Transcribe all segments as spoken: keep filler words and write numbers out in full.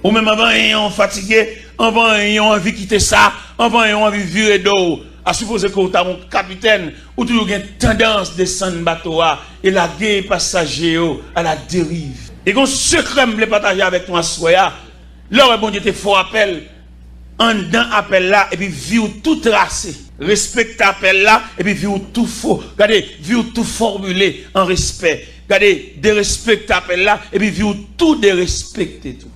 Ou menm anvan yon fatige, anvan yon anvi kite sa, anvan yon anvi vire do w. A sipoze ke w ta yon kapitèn, ou toujou gen tandans desann bato a e lage pasaje yo à la dérive. E gon sekrè m vle pataje avèk nou aswè a. Lè w wè Bondye te fè w apèl, anndan apèl la, epi vi w tou trase. Respekte apèl la, epi vi w tou fo. Gade, vi w tou fòmile an respè. Gade, derespekte apèl la, epi vi w tou derespekte tou.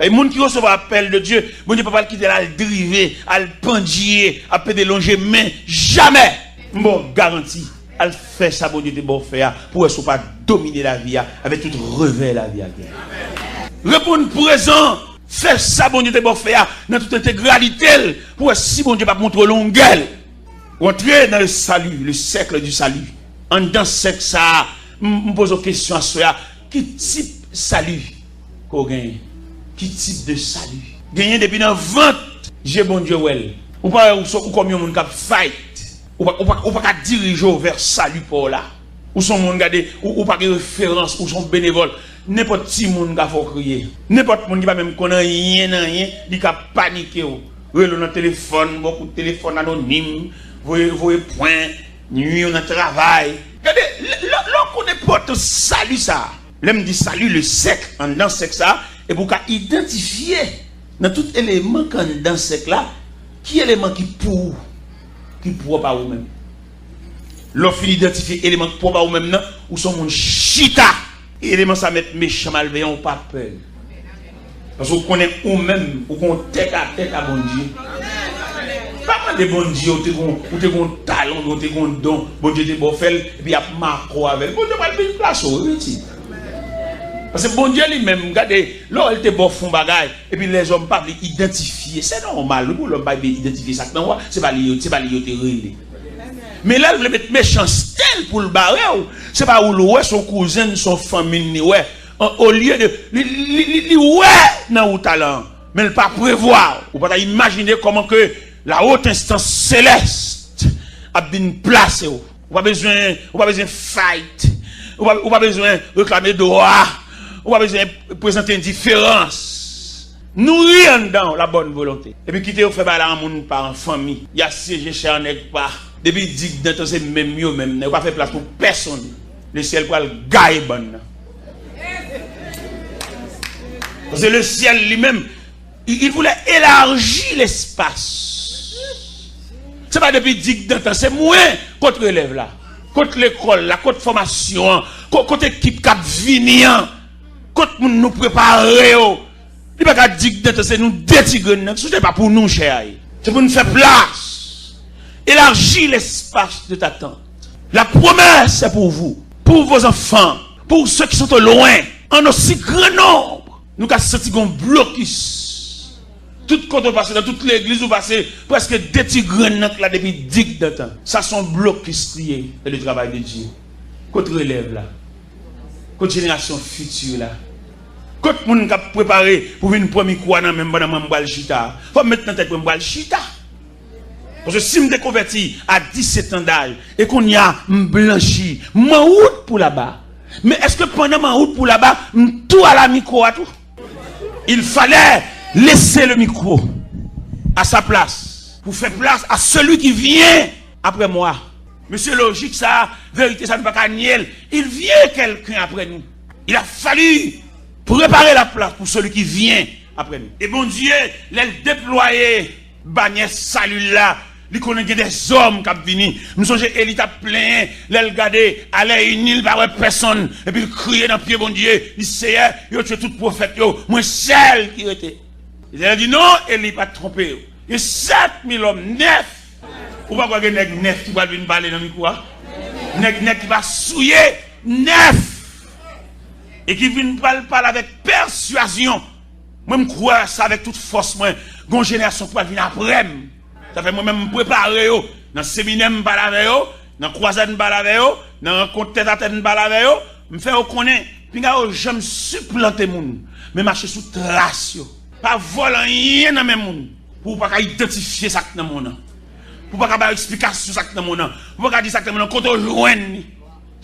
E moun ki resevwa apèl de Dye, Bondye pa pral kite l al drive, al pandye, ap pede lonje men, jamè! M ba w garanti, al fè sa Bondye te ba w fè a, pou w wè si w pa domine lavi a, avèk tout revè lavi a gen. Reponn prezan, fè sa Bondye te ba w fè a, nan tout entegralite l, pou w wè si Bondye p ap montre w longè l. Ou antre dans le salut, le cercle du salut. Anndan sèk sa a, m, m poze w kesyon aswè a, ki tip sali ke w genyen? Ki tip de sali? Genyen depi nan vant, je Bondye wè l. Ou pa wè ou, ou kòm yon moun k ap fight. Ou pa, ou pa, ou pa ka dirije w vè sali pa w la. Ou se yon moun, gade, ou, ou pa gen referans, ou se yon benevòl. Nenpòt timoun ka fè w kriye. Nenpòt moun ki pa menm konn anyen nan anyen, li ka panike w. Rele w nan telefòn, ba w kout telefòn anonim, voye, voye pwen, nwi w nan travay. Gade, lè, lè, lè w konn enpòtans sali sa a. Lè m di sali, le sèk, anndan sèk sa a, epi w ka idantifye nan tout eleman k anndan sèk la, ki eleman ki pou ou, ki pwòp a ou menm. Lè w fin idantifye eleman k pwòp a ou menm nan, ou se yon moun chita. Eleman sa mèt mechan malveyan, ou pa pè l. Paske w konnen ou menm, ou gon tèt a tèt a Bondye. Pa mande Bondye ou te gon, ou te gon talan, ou te gon don, Bondye te ba w fè l, epi y ap make w avè l. Bondye pral vin plase w, wi, pitit. Paske Bondye li menm, gade, lè w wè l te ba w fè yon bagay, epi lèzòm pa vle idantifye, se nòmal, wi, pou lòm pa vle idantifye sa k nan ou a, se pa li yo, se pa li yo te rele. Men lè l vle met mechanste l pou l bare w, se pa ou l wè, se yon kouzen l, se yon fanmi l li wè. An, olye de, li, li, li, li wè nan ou talan an, men l pa prevwa. Ou pa ta imajine kòman ke la haute instance céleste ap vin plase w. Ou pa bezwen, ou pa bezwen fight. Ou pa, ou pa bezwen reklame dwa. Ou pa bezwen prezante endiferans. Nouri anndan w la bonne volonté. Epi kite yo fè bagay la an moun pa, an fanmi. Y a siéger chè an nèg pa. Depi digdantan se menm yo menm nan. Yo pa fè plas pou pèsonn. Le syèl pral gaye bann nan. Paske le syèl li menm, il, il voulait élargir l'espace. Se pa depi digdantan, se mwen, kot relèv la, kot lekòl la, kot fòmasyon an, ko-, kot ekip k ap vini an, kot moun nou prepare yo. Li pa ka digdantan, se nou de ti grenn nan. Sou se pa pou nou chè a ye. Se pou n fè plas. Élargis l'espace de ta tente. La promesse est pour vous, pour vos enfants, pour ceux qui sont au loin, en aussi grand nombre. Nou ka santi gon blokis. Tout kote w pase, nan tout legliz ou pase, prèske de ti grenn nan k la depi digdantan. Sa se yon blokis li ye dans le travail de Dieu. Kot relèv la? Kot jenerasyon fiti la? Kot moun k ap prepare pou vin pran mikwo a nan men m pandan mwen m pral chita? Fò m met nan tèt mwen m pral chita. Paske si m te konvèti a disèt an daj, e kounye a m blanchi, m an wout pou laba. Men èske pandan m an wout pou laba, m tou ala mikwo a tou? Il fallait laisser le micro à sa place pour faire place à celui qui vient après moi. Mesye, lojik sa, verite sa, nou pa ka nye l. Il vient quelqu'un après nous. Il a fallu préparer la place pour celui qui vient après nous. E Bondye, lè l deplwaye banyè sali l la, li konnen gen dèzòm k ap vini. M sonje Eli t ap plenyen lè l gade alè ini, l pa wè pèsonn, epi l kriye nan pye Bondye, li, Seyè, yo tiye tout pwofèt yo, mwen sèl ki rete. Letènèl di, non, Eli, pa t twonpe w. Gen sèt mil òm, nèf. Ou pa kwè gen nèg nèf ki pral vin pale nan mikwo a? Nèg, nèg ki pa souye, nèf. E ki vin pral pale avèk pèswazyon. Mwen, m kwè sa avèk tout fòs mwen. Gon jenerasyon k pral vin apre m. Sa fè mwen menm, m prepare yo. Nan seminè, m pale avè yo. Nan kwazad, m pale avè yo. Nan rankont tètatèt, m pale avè yo. M fè yo konnen, pinga yo janm siplante moun, men mache sou tras yo. Pa vòlè anyen nan men moun, pou w pa ka idantifye sa k nan men w nan. Pou w pa ka bay eksplikasyon sa k nan men w nan. Pou w pa ka di sa k nan men w nan, kote w jwenn li.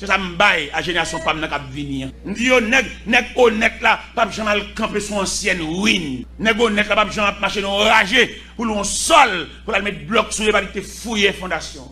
Se sa m bay a jenerasyon pa m nan k ap vini an. M di yo, nèg, nèg onèt la p ap janm al kanpe sou ansyèn win. Nèg onèt la p ap janm ap mache nan yon raje pou l yon sòl, pou l al met blòk sou li, epi li te fouye fondasyon.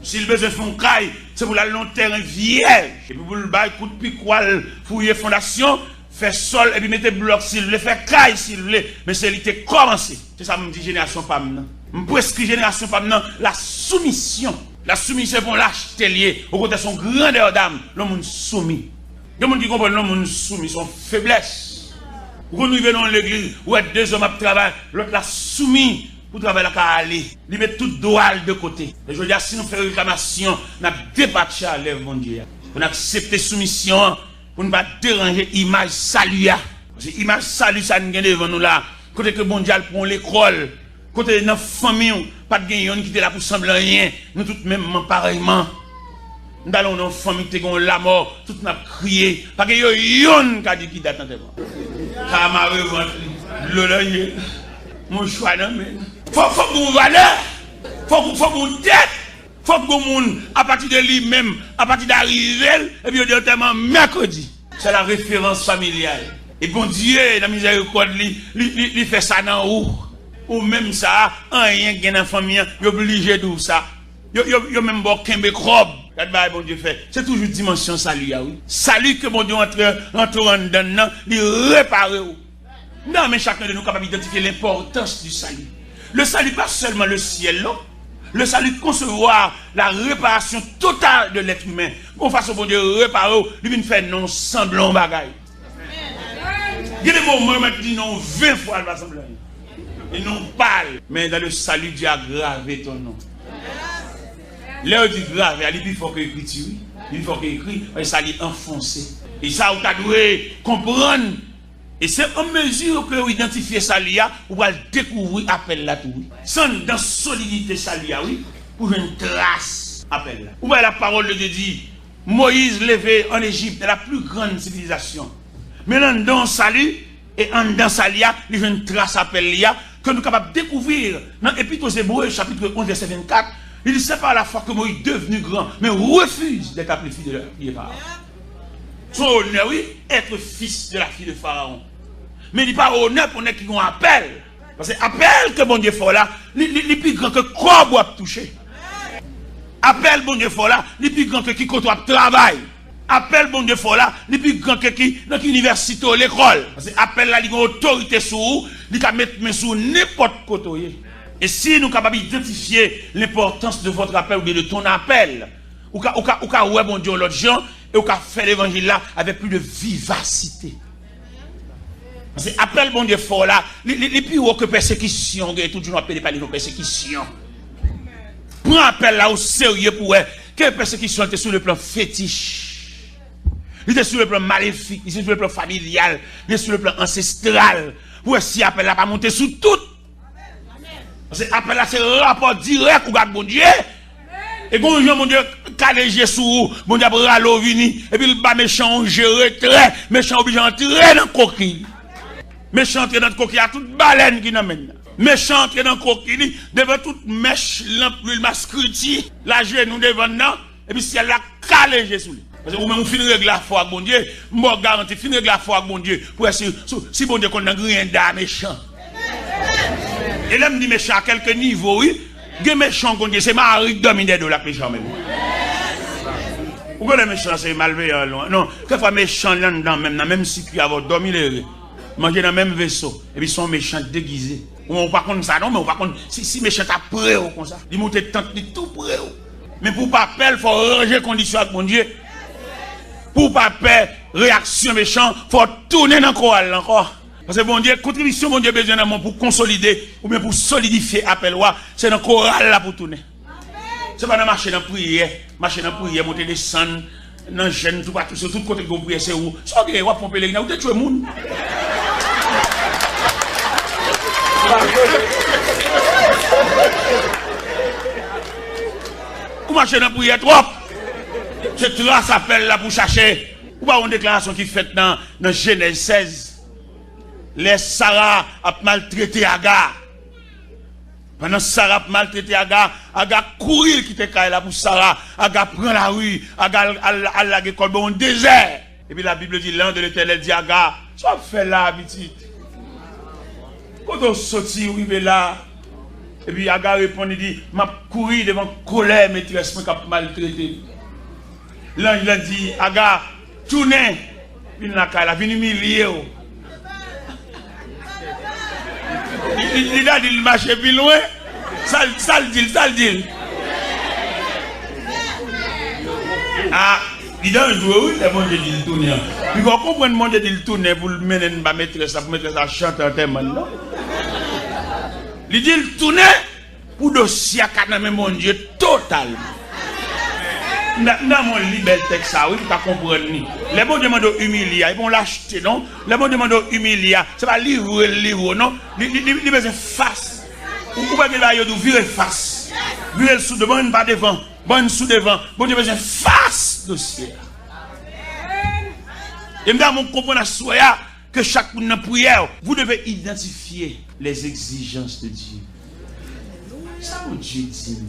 Si l bezwen fè yon kay, se pou l al nan yon tèren vyèj. Epi pou l bay kout pikwa l, fouye fondasyon, fè sòl, epi mete blòk si l vle, fè kay si l vle. Men se li te kòmanse. Se sa m di jenerasyon pa m nan. M preskri jenerasyon pa m nan la soumisyon. La soumisyon se pa yon lachte l ye. Okontrè, se yon grandè dam lè yon moun soumi. Gen moun ki konprann lè yon moun soumi, se yon feblès. Ou konn rive nan yon legliz, ou wè de zòm ap travay, lòt la soumi pou travay la ka ale. Li met tout dwa l de kote. E jodi a, si nou fè reklamasyon, n ap depatche a lèv Bondye a. Pou n aksepte soumisyon an, pou n pa deranje imaj sali a. Paske imaj sali sa n gen devan nou la, kote ke Bondye al pran w lekòl, kote nan fanmi w, pa t gen yonn ki te la pou sanble anyen, nou tout menmman, parèyman. M t al nan yon fanmi ki te gen yon lamò, tout n ap kriye. Pa gen yo yonn ka di ki dat antèman. Sa mare vant li, dlo nan je l, mouchwa nan men l. Fòk, fòk gen yon valè, fòk, fòk gen yon tèt, fòk gen yon moun, apati de li menm, apati de arive l, epi yo di antèman mèkredi. Se la referans familyal. E Bondye, nan mizèrikòd li, li, li, li fè sa nan ou. Ou menm sa, anyen gen nan fanmi an, yo blije di w sa. Yo, yo, yo menm ba w kenbe kòb. Gad bagay Bondye fè. Se toujou dimansyon sali a, wi. Sali ke Bondye antre, rantre w anndan l nan, li repare w. M ta renmen chacun de nous capable d'identifier l'importance du salut. Le salut, pas seulement le ciel, non. Le salut, concevoir la réparation totale de l'être humain. Bon fason Bondye repare w, li vin fè non sanble yon bagay. Gen de moman, mwen di non ven fwa, l pa sanble anyen. E non pa l. Men dans le salut, Dieu a gravé ton nom. Lè yo di grave a, li pi fò ke ekriti, wi. Li pi fò ke ekri, paske sa li anfonse. E sa ou ta dwe konprann. E se an mezi ke ou idantifye sali a, ou pral dekouvri apèl la tou, wi. Se anndan solidite sali a, wi, pou jwenn tras apèl la. Ou wè la parole de Dieu di, Moïse leve en Égypte, dans la plus grande civilisation. Men anndan yon sali, e anndan sali a, li jwenn tras apèl li a, ke nou kapab dekouvri nan Epître aux Hébreux, chapitre onze, verset vingt-quatre. Li di, c'est par la foi que Moïse, devenu grand, mais refuse d'être appelé fils de la fille de Pharaon. Se yon onè, wi, être fils de la fille de Pharaon. Men li pa onè pou nèg ki gen yon apèl. Paske apèl ke Bondye fè w la, li, li, li pi gran ke kòb w ap touche. Apèl Bondye fè w la, li pi gran ke ki kote w ap travay. Apèl Bondye fè w la, li pi gran ke ki, nan ki inivèsite w lekòl. Paske apèl la, li gen otorite sou ou, li ka met men sou ou nenpòt kote w ye. E si nou kapab idantifye l'importance de votre appel oubyen de ton appel, ou ka, ou ka, ou ka wè Bondye yon lòt jan, e ou ka fè levanjil la avèk plis de vivasite. Paske apèl Bondye fè w la, li, li, li pi wo ke pèsekisyon. Gen tout jou nou ap pede pale de pèsekisyon. Pran apèl la o serye pou wè ke pèsekisyon te sou le plan fetich. Li te sou le plan malefik, li te sou le plan familyal, li te sou le plan ansestral. Pou wè si apèl la pa monte sou tout. Paske apèl la se rapò dirèk ou gen ak Bondye. E gon jan Bondye kale je sou ou, Bondye ap rale w vini, epi l ba mechan yon je retrè, mechan oblije antre nan koki li. Mechan antre nan koki a, tout balèn ki nan men l nan. Mechan antre nan koki li, devan tout mèch, lanp, lwil, maskriti, l ajenou devan l nan, epi syèl la kale je sou li. Paske ou menm ou fin regle afè w ak Bondye, m ba w garanti, fin regle afè w ak Bondye, pou wè si, si, si Bondye konn nan griyen da mechan. E lè m di mechan a kèlke nivo, wi. Gen mechan w konn gen, se mari k dòmi dèyè do l ak mechan menm. Ou konnen mechan se malveyan lwen. Non, kèlkefwa mechan anndan menm, nan menm sikui avè w, dòmi lere. Manje nan menm veso, epi se yon mechan degize. Ou, ou pa konn sa non, men ou pa konn si, si mechan ta pre w konsa. Li moute tant li tou pre w. Men pou w pa pè l, fò w ranje kondisyon ak Bondye. Pou w pa pè reyaksyon mechan, fò w tounen nan koral la ankò. Paske Bondye, kontribisyon Bondye bezwen nan men w pou konsolide oubyen pou solidifye apèl ou a, se nan koral la pou w tounen. Se pa nan mache nan priyè, mache nan priyè, monte desann, nan jèn, toupatou, se tout kote ki gon priyè, se ou. Sa w gen, w ap fè yon pelegrina, ou te tchwe moun. Ou mache nan priyè twòp. Se tras apèl la pou chache. Ou pa wè yon deklarasyon ki fèt nan, nan Jenèz sèz. Lè Sara ap maltrete Aga. Pandan Sara ap maltrete Aga, Aga kouri l kite kay la pou Sara. Aga pran lari, Aga al, al, al lage kò l bò yon dezè. Epi Labib di, l'ange de l'Éternel di Aga, "Sa w ap fè la, pitit? Kote w soti, w rive la?" Epi Aga reponn, li di, "M ap kouri devan kolè metrès mwen k ap maltrete m." Lanj lan di, "Aga, tounen, vin lakay la, vin imilye w." Li, li, li ta di l mache pi lwen. Sa l, sa l di l, sa l di l? Ah, li danjre wi, lè Bondye di l tounen an. Pifò w konprann Bondye di l tounen pou l mennen n ba metrès la, pou metrès la chante antèman l, non? Li di l tounen pou dosye a ka nan men Bondye totalman. M ta, m ta renmen w li bèl tèks sa a, wi, pou w ka konprann li. Lè Bondye mande w imilye a, e pa yon lachte, non. Lè Bondye mande w imilye a, se pa livre l livre w, non. Li, li, li, li bezwen fas. Ou, ou pa gen bagay yo di w vire fas. Vire l sou do, ban n pa devan. Ban n sou devan. Bondye bezwen fas dosye a. E m ta renmen w konprann aswè a, ke chak moun nan priyè w, vous devez identifier les exigences de Dieu. Sa Bondye di m?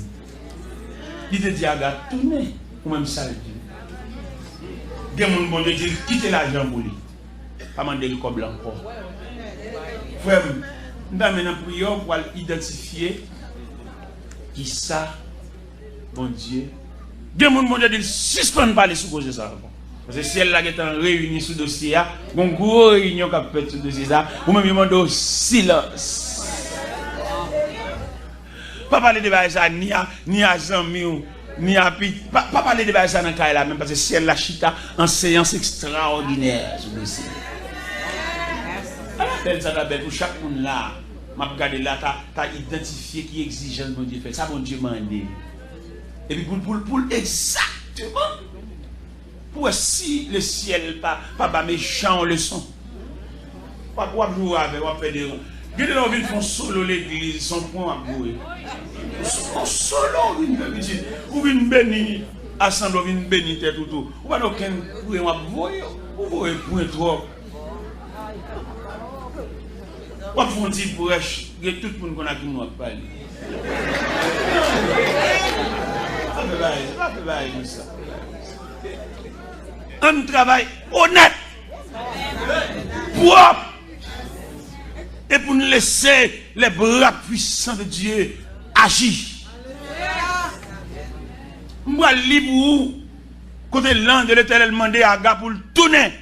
Li te di Aga, "Tounen, ou menm sa l di." Gen moun Bondye di l, "Kite lajan pou li. Pa mande l kòb la ankò." Frè m, m ta renmen nan priyè w pou w al idantifye kisa Bondye. Gen moun Bondye di l sispann pale sou koze sa ankò. Paske syèl la gentan reyini sou dosye a. Gon gwo reyinyon k ap fèt sou dosye sa. Ou menm yo mande w silans. Pa pale de bagay sa ni a, ni a zanmi w, ni a pi. Pa, pa pale de bagay sa nan kay la menm, paske syèl la chita an seyans ekstraòdinè sou dosye. Ala bèl sa ta bèl pou chak moun la. M ap gade la, ta, ta idantifye ki egzijans Bondye fè, sa Bondye mande. Epi pou l, pou l, pou l egzakteman, pou wè si lesyèl pa, pa ba mechan yon leson. W ap, w ap jwe avè l, w ap fè deran. Gen de lè w vin fè yon solo legliz, se yon pwen w ap voye. Yon solo w vin fè pitit. Ou vin beni asanble, w vin beni tèt ou tou. Ou pa gen okenn pwen w ap voye, ou voye pwen twòp. W ap fè yon ti prèch, gen tout moun konn ak moun w ap pale. Pa fè bagay, pa fè bagay konsa. Ann travay onèt, pwòp, e pou n lese les bras puissants de Dieu aji. M pral li pou ou kote lanj de Letènèl mande Aga pou l tounen.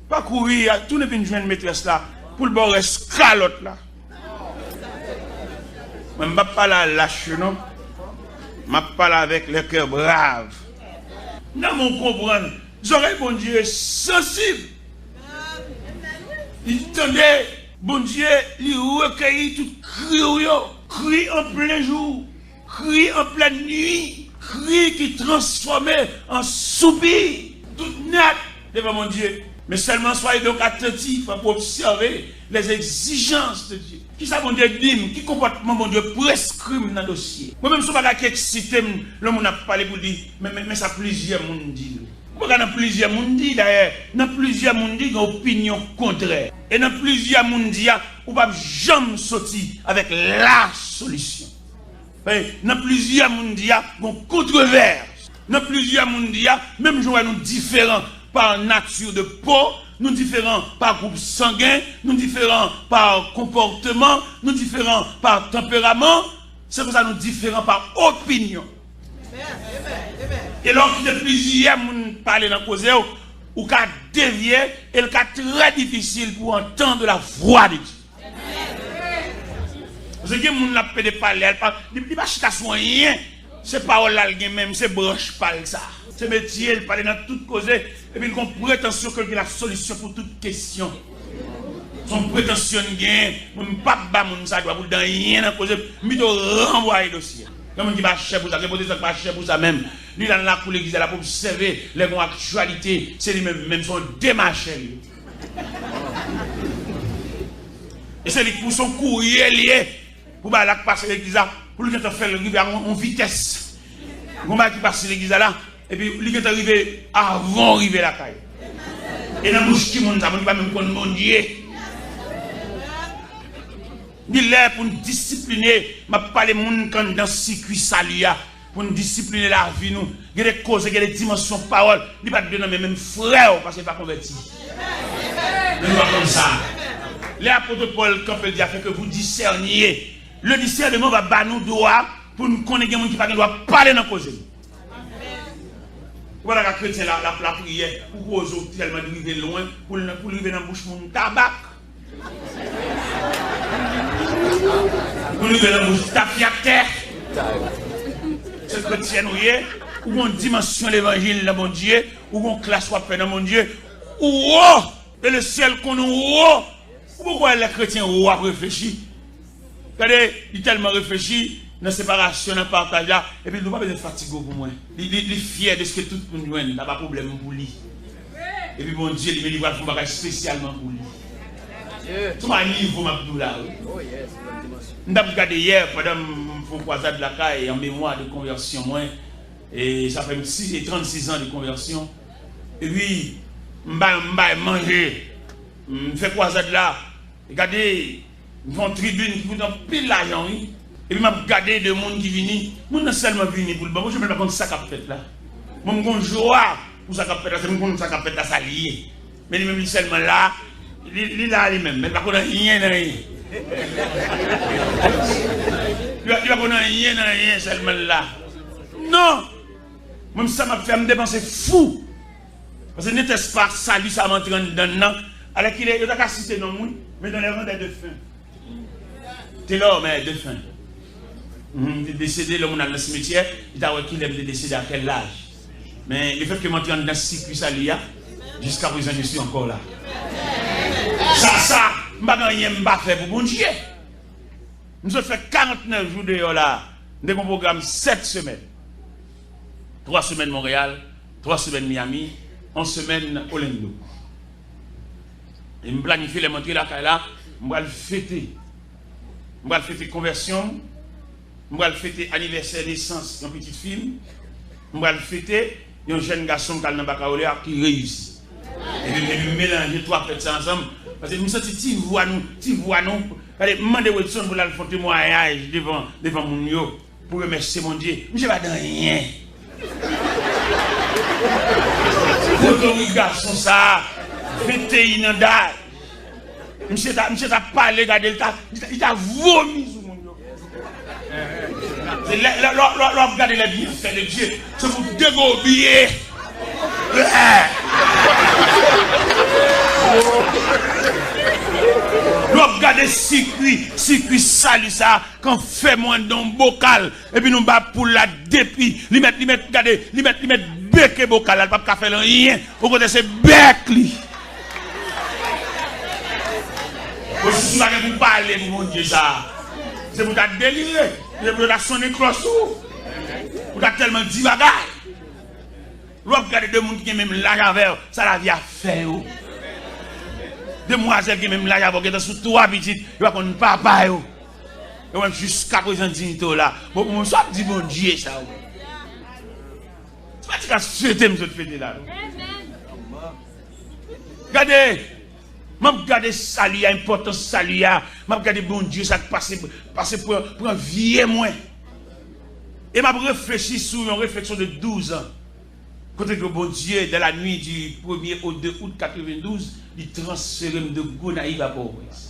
Pa kouri, a, tounen vin jwenn metrès la pou l ba w rès kalòt la. Mwen, m p ap pale a lach yo, non. M ap pale avèk le cœur brave. Nan men w konprann, zòrèy Bondye sansib. Li tande, Bondye, li rekeyi tout kri w yo. Kri an plen jou. Kri an plèn nwi, kri ki transfòme an soupi, tout nèt devan Bondye. Men sèlman soyez donc attentifs pou observer les exigences de Dieu. Kisa Bondye di m? Ki konpòtman Bondye preskri m nan dosye? Mwen menm, se yon bagay ki eksite m lè yon moun ap pale pou l di, men, men, men sa plizyè moun di l. Ou pa ka nan plizyè moun di, dayè, nan plizyè moun di, gen opinyon kontrè. E nan plizyè moun di a, ou p ap janm soti avèk la solisyon. Paske nan plizyè moun di a, gon kontwovès. Nan plizyè moun di a, menm jan w wè nou diferan pa nati de po, nou diferan pa gwoup sangen, nou diferan pa konpòteman, nou diferan pa tanperaman, se konsa nou diferan pa opinyon. E lè w kite plizyè moun pale nan koze w, ou ka devye e l ka trè difisil pou w antann la vwa de Dye. Paske gen moun l ap pede pale a, li pa, li, li pa chita sou anyen. Se pawòl la l gen menm, se branch pa l sa. Se metye l, pale nan tout koze, epi l gon pretansyon ke l gen la solisyon pou tout kesyon. Se yon pretansyon l gen, mwen m p ap ba moun sa dwa pou l di anyen nan koze, m pito ranvwaye dosye a. Gen moun ki pa chè pou sa, gen pwotestan ki pa chè pou sa menm. Li la nan lakou legliz la, l ap obsève, lè gon aktyalite, se li menm, menm se yon demachè li ye. E se li k pou se yon kourye l ye pou bagay la k pase legliz la, pou l gentan fè l rive a yon, yon vitès. Gon bagay ki pase legliz la la, epi li gentan rive avan w rive lakay. E nan bouch ki moun sa, moun ki pa menm konn Bondye. Li lè pou n disipline, m ap pale moun k anndan sikui sali a, pou n disipline lavi nou. Gen de koze, gen de dimansyon pawòl, li pa t dwe nan men menm frè w, paske l pa konvèti. Men nou pa konn sa. Lè apot Pòl kanpe, l di, afin que vous discerniez. Le discernement va ba nou dwa pou n konnen gen moun ki pa gen dwa pale nan koze nou. Ou pa ta ka kretyen la, la, lapriyè, ou koze w tèlman li rive lwen, pou l, pou l rive nan bouch moun tabak. Pou l rive nan bouch tafyatè. Se kretyen ou ye, ou gon dimansyon levanjil nan Bondye, ou gon klas w ap fè nan Bondye, ou wo, e le syèl konnen w wo. Ou poko wè lè kretyen wo ap reflechi? Gade, li tèlman reflechi nan separasyon, nan pataj la, epi li di, ou pa bezwen fatige w pou mwen. Li, li, li fyè de sa ke tout moun jwenn, la pa pwoblèm pou li. Epi Bondye, li menm, li pral fè yon bagay espesyalman pou li. Se yon nivo m ap di w la, wi. M t ap gade yè, pandan m, m fè yon kwazad lakay, an memwa de konvèsyon mwen, e sa fè m si, e trannsis an de konvèsyon. Epi, m bay, m bay manje, m fè kwazad la, E gade, m fè yon tribin ki koute anpil lajan, wi. Epi m ap gade de moun ki vini. Moun nan sèlman vini pou l ban manje, men l pa konn sa k ap fèt la. Bon, m gon jwa pou sa k ap fèt la, se m konn sa k ap fèt la, sa l ye. Men li menm, li sèlman la, li, li la li menm, men l pa konn anyen nan anyen. Li pa, li pa konn anyen nan anyen, sèlman l la. Non! Mwen, sa m ap fè, m depanse fou. Paske n'était-ce pas sali sa m antre anndan l nan, alèkile, yo ta ka site non m, wi, men dans les rangs des défunts. Te lò, men défunt. Mhm, li desede, lè moun al nan simetyè, li ta wè kilè m te desede, a kèl laj. Men, le fait que m antre anndan sikui sali a, jusqu'à présent, je suis encore là. Sa, sa, m pa gen anyen m pa fè pou Bondye. M sot fè karantnèf jou deyò la. M te gen yon pwogram sèt semèn. Twa semèn Monreyal, twa semèn Miami, yon semèn Orlando. E m planifye lè m antre lakay la, m pral fete. M pral fete konvèsyon m. M pral fete anivèsè nesans yon pitit fi m. M pral fete yon jèn gason k al nan bakaloreya ki reyisi. Epi, epi m melanje twa fèt sa ansanm. Paske m santi ti vwa nou, ti vwa nou. Gade, m mande Wedson pou l al fè yon temwayaj devan, devan moun yo, pou remèsye Bondye. Misye pa t anyen. Potorik gason sa, venteyen an daj. Misye ta, misye ta pale, gade, li ta, li ta, li ta vomi sou moun yo. Se lè, lè, lè, lè, lè w ap gade les bienfaits de Dieu, se pou degobye. Lè w ap gade sikui, sikui sali sa, k anfèmen anndan yon bokal, epi nou ba poul la depi, li mèt, li mèt, gade, li mèt, li mèt beke bokal la, li p ap ka fè l anyen, okontrè, se bèk li. Bon, si w pa gen pou pale pou Bondye sa, se pou w ta delire, se pou yo ta sonnen klòch sou ou, ou ta tèlman di bagay. Lè w ap gade de moun ki gen menm laj avè w, sa lavi a fè yo. Demwazèl ki gen menm laj avè w, gentan sou twa pitit, yo pa konn papa yo. Yo menm jiskaprezan diyite w la. Bon, pou mwen, sa w ap di Bondye sa, wi. Se pa ti ka fete m sot fete la, non. Gade, m ap gade sali a, enpòtans sali a. M ap gade Bondye sa k pase, pase pran, pran vye mwen. E m ap reflechi sou yon refleksyon de douz an. Kote ke Bondye, dans la nuit du premier au deux août quatre-vingt-douze, li transfere m de Gonayiv a Pòtoprens.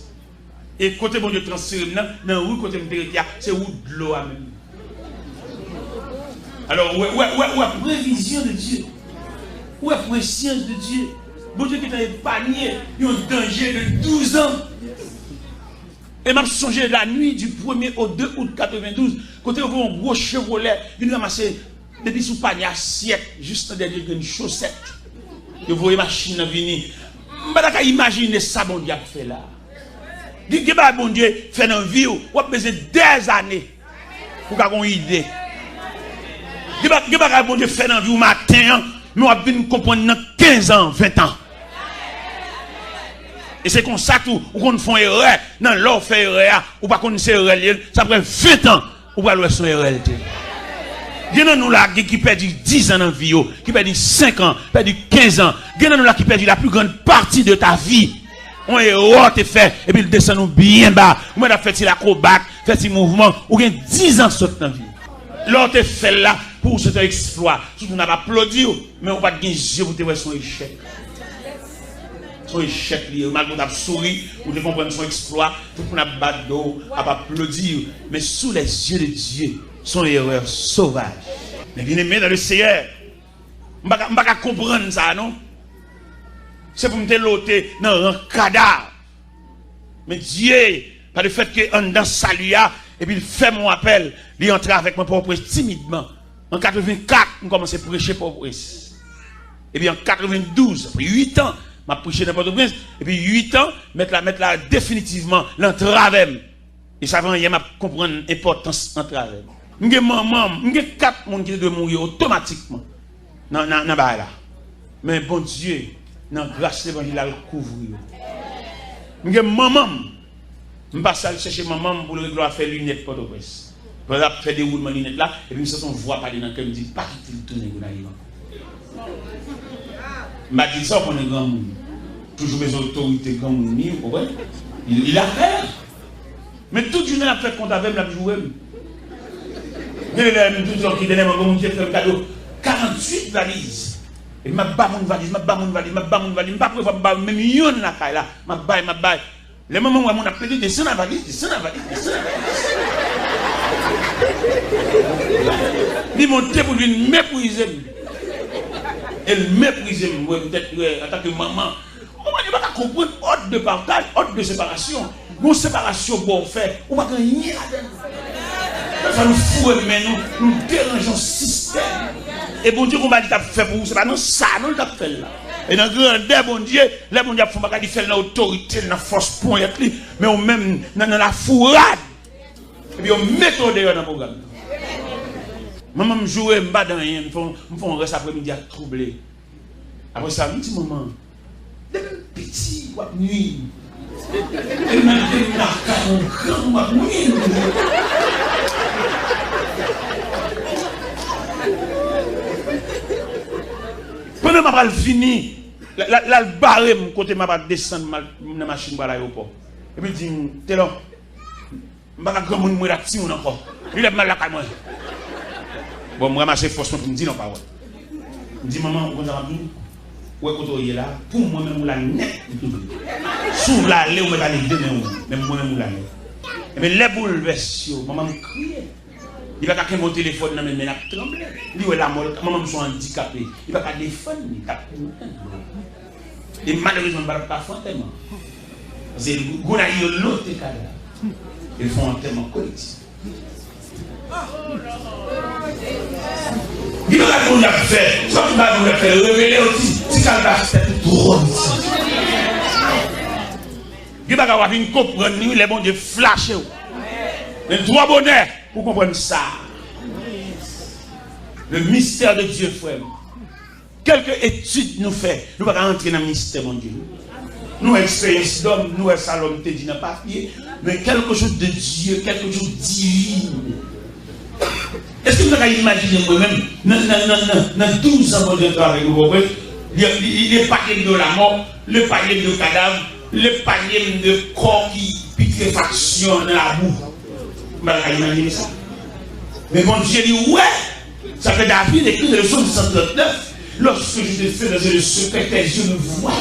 E kote Bondye transfere m nan, nan ri kote m te rete a, se wout dlo a menm. Alò, ou wè, ou wè, ou wè, ou wè previzyon de Dye. Ou wè presyans de Dye. Bondye gentan epanye yon danje de douz an. E m ap sonje la nuit du premier au deux août quatre-vingt-douze, kote yo voye yon gwo Chevrolet vin ranmase depi sou panye asyèt jis nan dènye grenn chosèt. Yo voye machin nan vini. M pa ta ka imajine sa Bondye ap fè la. Gen, gen bagay Bondye fè nan vi w, w ap bezwen dèzane pou w ka gen yon ide. Gen ba-, gen bagay Bondye fè nan vi w maten an, men w ap vin konprann nan kenz an, ven an. E se konsa tou, ou konn fè yon erè, nan lè w fè erè a, ou pa konn se erè l ye, sa ap fè ven an, ou pral wè se yon erè l te ye. Gen nan nou la, gen ki pèdi diz an nan vi yo, ki pèdi senk an, pèdi kenz an. Gen nan nou la ki pèdi la plus grande partie de ta vie. Yon erè w te fè, epi l desann ou byen ba. Ou mèt ap fè ti lakrobat, fè ti mouvman, ou gen diz an sot nan vi w. Lè w te fè l la, pou ou se te yon eksplwa. Tout moun ap aplodi w, men ou pa t gen zye pou te wè se yon echèk. Se yon echèk li ye. Malgre w t ap souri, ou te konprann se yon eksplwa, tout moun ap bat do w, ap aplodi w. Men sous les yeux de Dieu, se yon erè sovaj. Mes bien-aimés dans le Seigneur, m pa ka, m pa ka konprann sa non. Se pou m te lote nan ran kadav. Men Dye, pa le fèt ke anndan sali a, epi l fè m yon apèl, li antre avèk mwen Pòtoprens timidman. An katrevenkat, m kòmanse preche Pòtoprens. Epi an katrevendouz, apre uit an, m ap preche nan Pòtoprens. Epi uit an, mèt la, mèt la definitivman, l antre avè m. E sa fè yè m ap konprann enpòtans antre avè m. M gen manman m, m gen kat moun ki te dwe mouri otomatikman nan, nan, nan bagay la. Men Bondye, nan gras levanjil la, l kouvri yo. M gen manman m, m pase al chèche manman m pou l regle afè linèt Pòtoprens. Pandan l ap fè dewoulman linèt la, epi m santi yon vwa pale nan kè m, di, "Pa kite l tounen Gonayiv ankò." M pa di l sa, ou konnen granmoun. Toujou bezwen otorite granmoun li, ou konprann? Il, il a peur. Men tout jounen l ap fè kont avè m, l ap joure m. Gen lè m toujou ki dènyèman, Bondye fè m kado karanntuit valiz. E m ap ba moun valiz, m ap ba moun valiz, m ap ba moun valiz. M pa prevwa m ba menm youn lakay la. M ap bay, m ap bay. Lè manman m wè moun ap plede, desann avaliz, desann avaliz, desann avaliz. Li monte pou l vin meprize m. E l meprize m, wè, petèt, wè, antanke manman. Ou konprann, yo pa ka konprann òd de pataj, òd de separasyon. Gon separasyon bon fè, ou pa gen anyen ladan l. Fè nou foure men nou, nou deranje yon sistèm. E Bondye, gon bagay li t ap fè pou ou, se pa nan sa non li t ap fè l la. E nan grandè Bondye, lè Bondye ap fè yon bagay, li fè l nan otorite l, nan fòs ponyèt li, men ou menm nan, nan lafourad. Epi yo mete w deyò nan pwogram nan. Manman m joure m, m pa di anyen, m fè yon, m fè yon rès aprèmidi ak twouble. Apre sa, m di manman, depi m piti, w ap nwi m. E malgre m lakay yon granmoun, w ap nwi m. Pandan m ap al vini, l, l, l al bare m kote m ap al desann, m al nan machin pou al ayewopò. Epi l di m, "Telò, m pa ka granmoun, m ret ak timoun ankò. Li lè m al lakay mwen." Bon, m ranmase fòs mwen pou m di l yon pawòl. M di, "Manman, ou konn sa m ap di w? Ou wè kote w ye la, pou mwen menm ou la nèt, m touye w. Si w vle ale, ou mèt ale demen ou, men mwen menm ou la nèt." Ebyen, lè boulvès yo, manman m kriye. Li pa ka kenbe yon telefòn nan men l, men l ap tranble. Li wè lamò, manman m se yon andikape. Li pa ka defann li, l ap mouri. E malerezman, m pa t ap ka fè antèman. Paske Gonayiv yo lote kadav. E fè yon antèman kolektif. Gen bagay moun ap fè, se pa tout bagay moun ap fè, revele yo ti, ti kalbas tèt ou twò isi. Gen bagay w ap vin konprann li, wi, lè Bondye flache w. Men twò bonè pou konprann sa. Le mystère de Dieu, frè m. Kèlke etid nou fè, nou pa ka rantre nan mistè Bondye. Nou wè eksperyans dòm, nou wè sa lòm te di nan papye, men quelque chose de Dieu, quelque chose divin. Èske nou ta ka imajine mwen menm, nan, nan, nan, nan, nan douz an Bondye travay nou, konprann? Li, li, li, li epanye m de lamò, li epanye m de kadav, li epanye m de kò ki pitrefaksyon nan labou. M pa ta ka imajine sa. Men Bondye li wè. Sa fè David ekri nan le psaume cent trente-neuf, lorsque je te fais dans le secret, tes yeux me voient.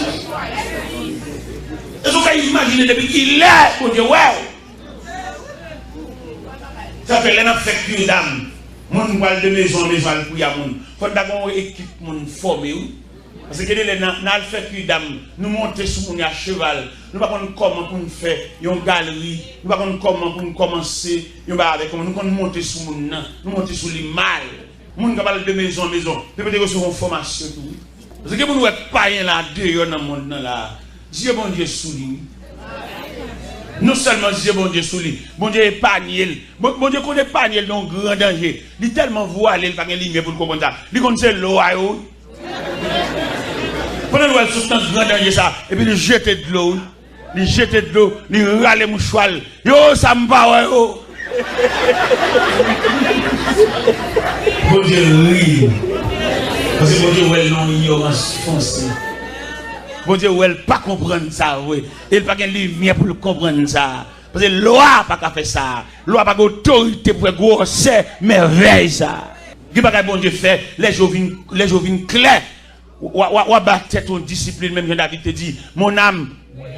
Èske w ka imajine depi kilè Bondye wè w? Sa fè lè n ap fè kir dam, moun pral de mezon an mezon al priye a moun. Fò n ta gen yon ekip moun fòme, wi. Paske gen de lè nan, nan al fè kir dam, nou monte sou moun yo a cheval. Nou pa konn kòman pou n fè yon galri. Nou pa konn kòman pou n kòmanse yon bagay avèk yon moun. Nou konn monte sou moun nan. Nou monte sou li mal. Moun k ap al de mezon an mezon, yo mete yo sou yon fòmasyon tou, wi. Paske gen moun ou wè k payen la deyò nan mond nan la. Zye Bondye sou li, wi. Non sèlman zye Bondye sou li, Bondye epanye l. Bon, Bondye konn epanye l nan yon gran danje. Li tèlman vwale, li pa gen limyè pou l konprann sa. Li konn se lo a yo, wi. Pandan l wè l sot nan gran danje sa, epi li jete dlo, wi. Li jete dlo, li rale mouchwa l. Yo, sa m pa wè yo. Bondye ri. Paske Bondye wè l nan yon ignorans fonse. Bondye wè l pa konprann sa vre. E l pa gen limyè pou l konprann sa. Paske lwa pa ka fè sa. Lwa pa gen otorite pou fè gwosè mèvèy sa. Gen bagay Bondye fè, lè je w vin, lè je w vin klè. W a, w a, w a ba tèt ou yon disiplin, menm jan David te di, Mon âme,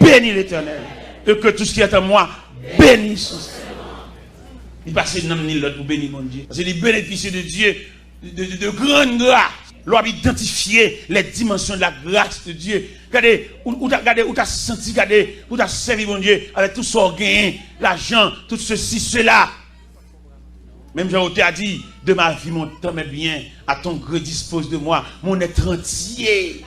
bénis l'Éternel, et que tout ce qui est en moi bénisse son saint nom. Li pase nanm ni lòd pou beni Bondye. Paske li benefisye de Dye, de, de, de grande grâce. Lè w ap idantifye les dimensions de la grâce de Dieu. Gade, ou, ou ta, gade, ou ta santi, gade, ou ta sèvi Bondye avèk tout sa w genyen, lajan, tout ceci, cela. Menm jan otè a di, de ma vie, mon temps, mes biens, à ton gré dispose de moi, mon être entier.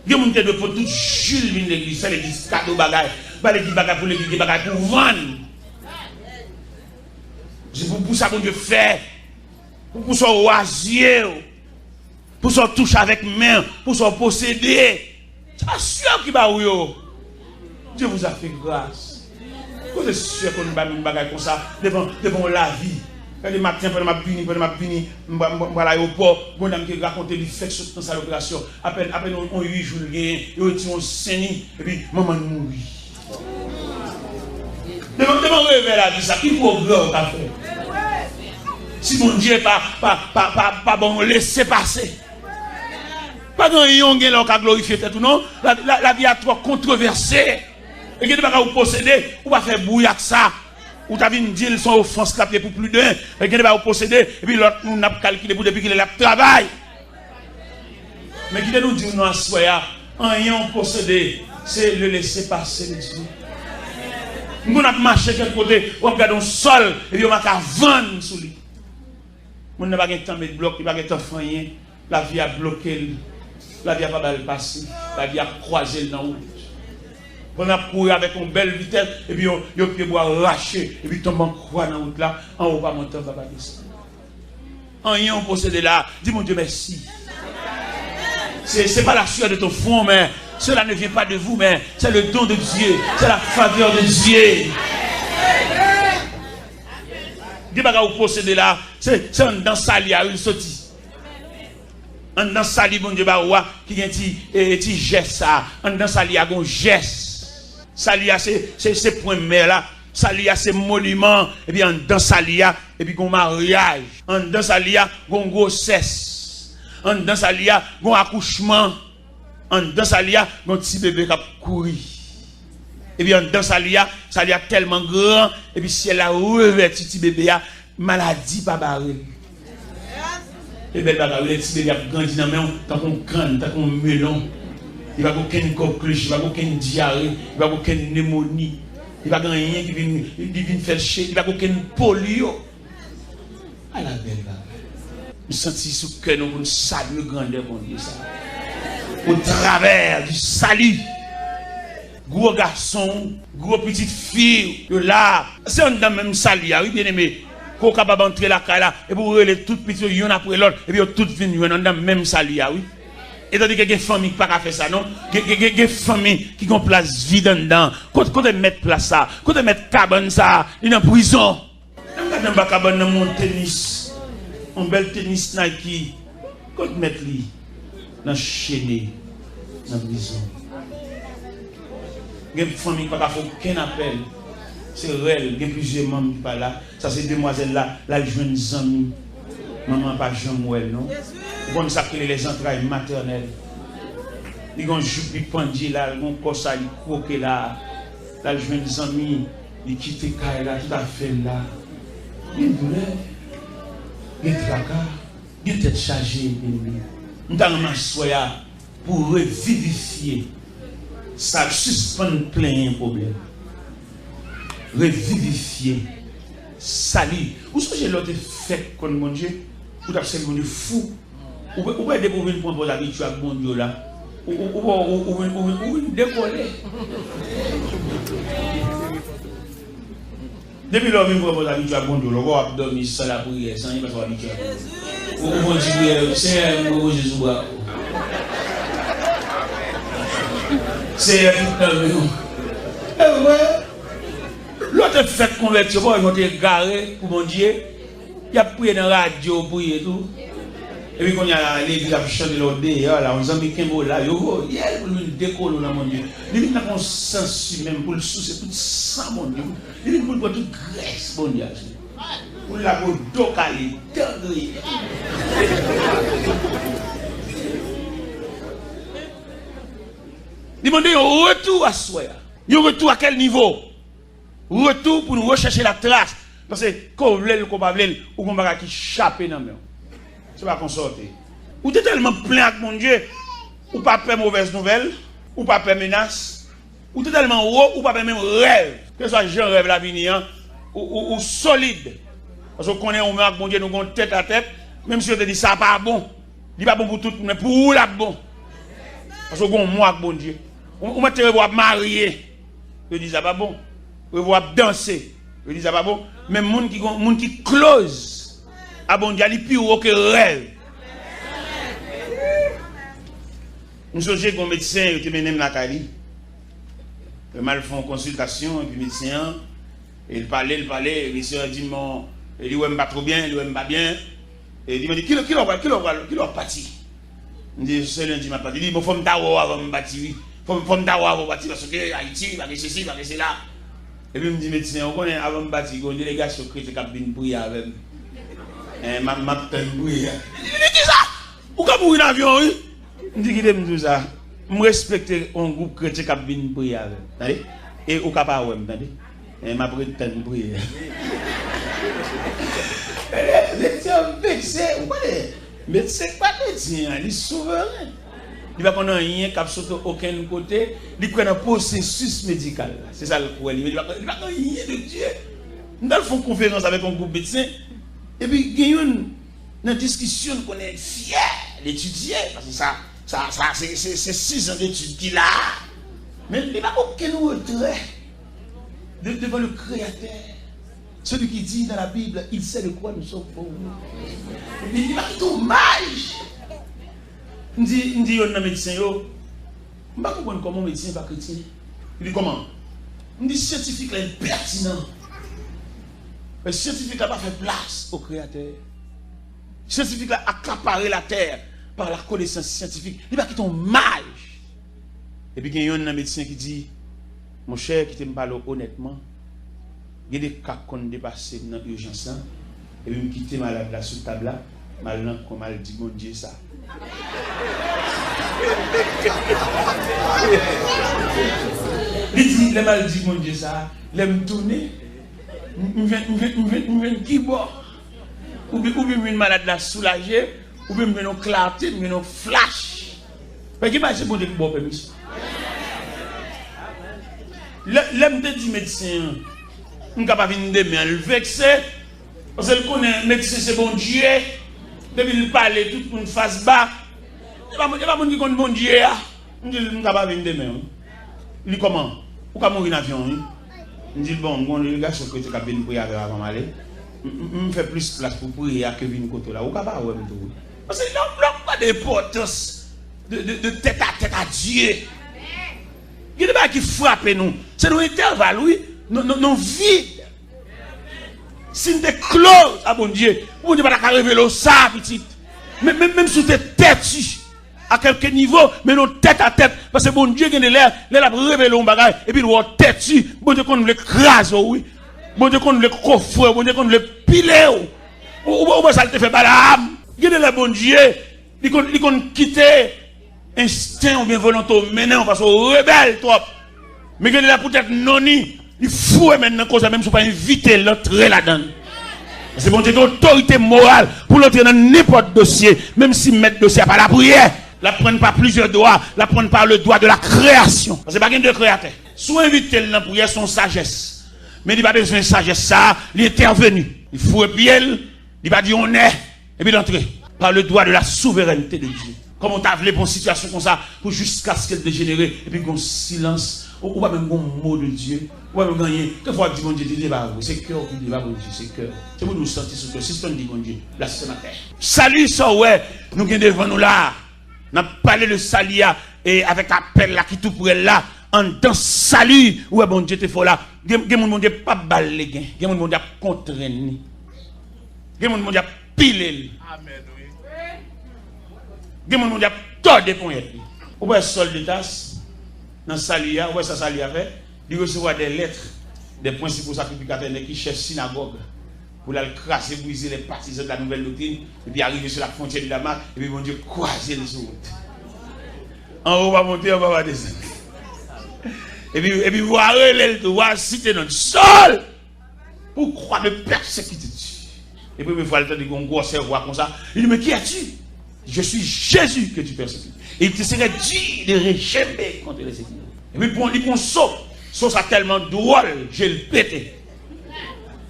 Gen moun te dwe pot tout ji l vin legliz, fè legliz kado bagay, ba legliz bagay pou legliz, gen bagay pou vann. Se pou, pou sa Bondye fè, pou, pou sa w razye w, pou sa w touche avèk men, pou sa w posede. Se pa sè w ki ba ou yo. Dieu vous a fait grâce. Kote sè konn bay moun bagay konsa devan, devan yon lavi? Gade maten pandan m ap vini, pandan m ap vini, m pa, m pa, m pa al ayewopò, gon dam ki rakonte li fèk sot nan sal operasyon. Apèn, apèn yon, yon uit jou l genyen, yo retire yon sen li, epi manman l mouri. Devan, devan revè lavi sa, ki pwogrè w ka fè? Si Bondye pa, pa, pa, pa, pa ba w yon lese pase. Pa gen anyen w gen la w ka glorifye tèt ou non. La, la, lavi a twò kontrevèse. E gen de bagay ou posede, ou pa fè bri ak sa. Ou ta vin di l se yon ofans l ap ye pou pli de en. E gen de bagay ou posede, epi lòt moun ap kalkile pou depi kilè l ap travay. Men kite nou di w nan aswè a, anyen w posede, se le laissez-passer de Dieu. M konn ap mache kèk kote, w ap gade yon sòl, epi yo make vann sou li. Moun nan pa gen tan met blòk, li pa gen tan fè anyen. Lavi a bloke l. Lavi a pa ba l pase. Lavi a kwaze l nan wout. Pandan l ap kouri avèk yon bèl vitès, epi yon, yon pyebwa rache, epi tonbe an kwa nan wout la, anwo pa monte, anba pa desann. Anyen w posede la, di Bondye mèsi. C'est, c'est pas la sueur de ton front, mais cela ne vient pas de vous, mais c'est le don de Dieu, c'est la faveur de Dieu. Gen bagay ou posede la, se, se anndan sali a wi l soti. Anndan sali Bondye ba ou a, ki gen ti, e, ti jès sa. Anndan sali a gon jès. Sali a se, se, se pwen mè la. Sali a se moniman. Epi anndan sali a, epi gon maryaj. Anndan sali a, gon gwosès. Anndan sali a, gon akouchman. Anndan sali a, gon ti bebe k ap kouri. Epi anndan sali a, sali a tèlman gran, epi syèl la revèti ti bebe a, maladi pa bare l. E bèl bagay, wi, lè ti bebe ap grandi nan men w, tankou yon kann, tankou yon melon. Li pa gen okenn koklich, li pa gen okenn dyare, li pa gen okenn nemoni. Li pa gen anyen ki vin, ki vin fè l che, li pa gen okenn polyo. Ala bèl bagay. M santi sou kè nou pou n salye grandè Bondye sa. Au travers du salut. Gwo gason, gwo pitit fi, yo la. Se anndan menm sali a, wi, byeneme. Ke w kapab antre lakay la, epi w rele tout pitit yo youn apre lòt, epi yo tout vin jwenn anndan menm sali a, wi. Etandike gen fanmi ki pa ka fè sa, non. Gen, gen, gen, gen fanmi ki gen plas vid anndan. Kote, kote mèt plas sa? Kote mèt kabann sa? Li nan prizon. Lè m gade anba kabann nan, m wè yon tenis. Yon bèl tenis Nike. Kot mèt li? Nan chene, nan prizon. Gen fanmi ki pa ka fè okenn apèl. Se rèl, gen plizyè manm ki pa la. Sa se demwazèl la, l al jwenn zanmi. Manman an pa janm wè l non. Ou konn sa k rele les entrailles maternelles. Li gen yon joup li pandye la, li gen yon kò sa li kwoke la. L al jwenn zanmi, li kite kay la, tout afè l la. Gen doulè, gen traka, gen tèt chaje, byeneme. M ta renmen aswè a pou revivifye sa, sispann plenyen pwoblèm. Revivifye sali. Ou sonje lè w te fèk konn Bondye, ou t ap sèvi Bondye fou. Ou wè, ou wè depi w vin pran pòz abitye ak Bondye w la, ou, ou, ou, ou, ou, ou vin, ou vin, ou vin dekole. Depi lè w vin pran pòz abitye ak Bondye w la, ou wè w ap dòmi san lapriyè, san anyen, paske w abitye ak Bondye. Ou, ou pran ti priyè, Senyè, m repoze sou bra w. Senyè, tout nan men w. E vre, lè w te fèk konvèti, ou pa wè jan w te egare pou Bondye, y ap priye nan radyo, ou priye tou. Epi kounye a, legliz ap chante lè w deyò la, yon zanmi kenbe w la, yo voye l pou l vin dekole w nan Bondye. Li vin nan yon sans imen pou l souse tout san Bondye. Li vin pou l pran tout grès Bondye a sou li. Pou l la pou do kale, dan griye. Li mande yon retou aswè a. Yon retou a kèl nivo? Retou pou nou rechèche latras. Paske, ke w vle l, ke w pa vle l, ou gon bagay ki chape nan men w. Se pa konsa w te ye. Ou te tèlman plen ak Bondye, ou pa pè movèz nouvèl, ou pa pè menas, ou te tèlman wo, ou pa pè menm rèv. Kèlkeswa jan rèv la vini an, ou, ou, ou solid. Paske w konnen ou menm ak Bondye nou gon tèt a tèt, menm si yo te di sa pa bon. Li pa bon pou tout moun, men pou ou l ap bon. Paske w gon mwa ak Bondye. Ou, ou mèt te reve w ap marye. Yo di sa pa bon. Reve w ap danse. Yo di sa pa bon. Men moun ki gon, moun ki close a Bondye a, li pi wo ke rèv. M sonje gon medsen, yo te mennen m lakay li. M al fè yon konsiltasyon, epi medsen an, e l pale, l pale, medsen an di m, bon, e li wè m pa twò byen, li wè m pa byen. E li mande, kilè, kilè w pral, kilè w pral, kilè w ap pati? M di, se lendi m ap pati. Li di, bon, fò m ta wè w avan m pati, wi. Fò, fò m ta wè w avan w pati, paske Ayiti, pa gen sesi, pa gen sela. Epi m di medsen an, ou konnen, avan m pati, gen yon delegasyon kretyen k ap vin priye avè m. Eh, m ap, m ap tann priyè a. Li di, kisa? Ou ka mouri nan avyon, wi. M di, kite m di w sa. M respekte yon gwoup kretyen k ap vin priye avè m. Tande? E ou ka pa wè m, tande? Men m ap ret tann priyè. Medsen an vekse, ou konnen, medsen k pa kretyen an, li souveren. Li pa konn anyen k ap sot okenn kote, li kwè nan pwosesis medikal la. Se sa l kwè, li, men li pa, li pa konn anyen de Dye. M t al fè yon konferans avèk yon gwoup medsen, epi gen youn nan diskisyon l konnen l fyè, l etidye, paske sa, sa, sa, se, se, se sizan detid ki la. Men li pa okenn retrè de, devan le Kreyatè. Celui qui dit dans la Bible, il sait de quoi nous sommes faits. Li, li pa kite omaj. M di, m di youn nan medsen yo, m pa konprann kòman yon medsen pa kretyen. Li di, kòman? M di, syantifik la enpètinan. Men syantifik la pa fè plas o Kreyatè. Syantifik la akapare latè pa la konesans syantifik. Li pa kite yon maj. Epi gen yonn nan medsen ki di, monchè, kite m pale w onètman. Gen de ka k konn depase m nan ijans lan. Epi m kite malad la sou tab la. M al nan kwen m al di Bondye sa. Li di, lè m al di Bondye sa, lè m tounen, m, m jwenn, m jwenn, m jwenn, m jwenn kibò. Oubyen, oubyen m jwenn malad la soulaje, oubyen m jwenn yon klate, m jwenn yon flach. Paske pa se Bondye ki ba w pèmisyon. Lè, lè m te di medsen an, m ka pa vin demen an, l vekse, paske l konnen medsen se Bondye, depi l pale, tout moun fas ba. E pa, e pa moun ki konn Bondye a. M di l, m ka pa vin demen, wi. Li kòman? Ou ka mouri nan avyon, wi. M di l, bon, m gon delegasyon kretyen k ap vin priye avè w avan m ale. M, m, m fè plis plas pou priye a ke vin kote w la. Ou ka pa wè m tou, wi. Paske lè, lè w gade enpòtans de, de, de tèt a tèt a Dye. Gen de bagay ki frape nou. Se nan entèval, wi. Nan, nan, nan vid. Si n te close a Bondye, Bondye pa ta ka revele w sa, pitit. Men, men, menm si w te tèti, a kèlke nivo, men nou tèt a tèt. Paske Bondye gen de lè, lè l ap revele yon bagay, epi l wè w tèti, Bondye konn vle kraze w, wi. Bondye konn vle kofre w, Bondye konn vle pile w. Ou, ou, ou wè sa l te fè Balaam? Gen de lè Bondye, li konn, li konn kite ensten oubyen volonte w mennen w, paske w rebèl twòp. Men gen de lè poutèt non ni, li foure men l nan koze a, menm si w pa envite l antre ladan l. Paske Bondye gen otorite moral pou l antre nan nenpòt dosye, menm si mèt dosye a pa lapriyè. L ap pran pa plizyè dwa, l ap pran pa le dwa de la kreyasyon. Paske pa gen de kreyatè. Si w envite l nan priyè, se yon sajès. Men li pa bezwen sajès sa a, li entèveni. Li foure pye l, li pa di onè, epi l antre. Par le dwa de la souverènte de Dye. Kòman w ta vle pou yon sitiyasyon konsa, pou jiskaske l dejenere, epi gon silans, ou, ou pa menm gon mo de Dye, ou pa menm gen anyen. Kèlkefwa w ap di Bondye, di, li pa vre, se kè w ki di, pa Bondye, se kè. Se Bondye ou santi sou kè w, sispann di Bondye, blasfèmatè. Sali sa w wè, nou gen devan nou la a. N ap pale de sali a, e avèk apèl la ki tou pre l la, anndan sali, ou wè Bondye te fè w la. Gen, gen moun Bondye p ap ba l legen, gen moun Bondye ap kontrenn li. Gen moun Bondye ap pile l. Amèn, wi. Gen moun, Bondye ap tòde ponyèt li. Ou wè Sòl de Tas, nan Sali a, ou wè sa Sali a fè? Li resevwa de lèt de prensipal sakrifikatè, nèg ki chèf sinagòg, pou l al kraze brize les partisans de la nouvelle doctrine, epi arive sou la frontière de Damas, epi Bondye kwaze l sou wout. Anwo pa monte, anba pa desann. Epi, epi vwa rele l tou, vwa site non, Sòl! Pourquoi me persécutes-tu? E premye fwa l tande yon gwosè vwa konsa, li di, mais qui es-tu? Je suis Jésus que tu persécutes. Et il te serait dur de rejeter contre les ennemis. Epi bon, li pran so, so sa tèlman dwòl, je l pete.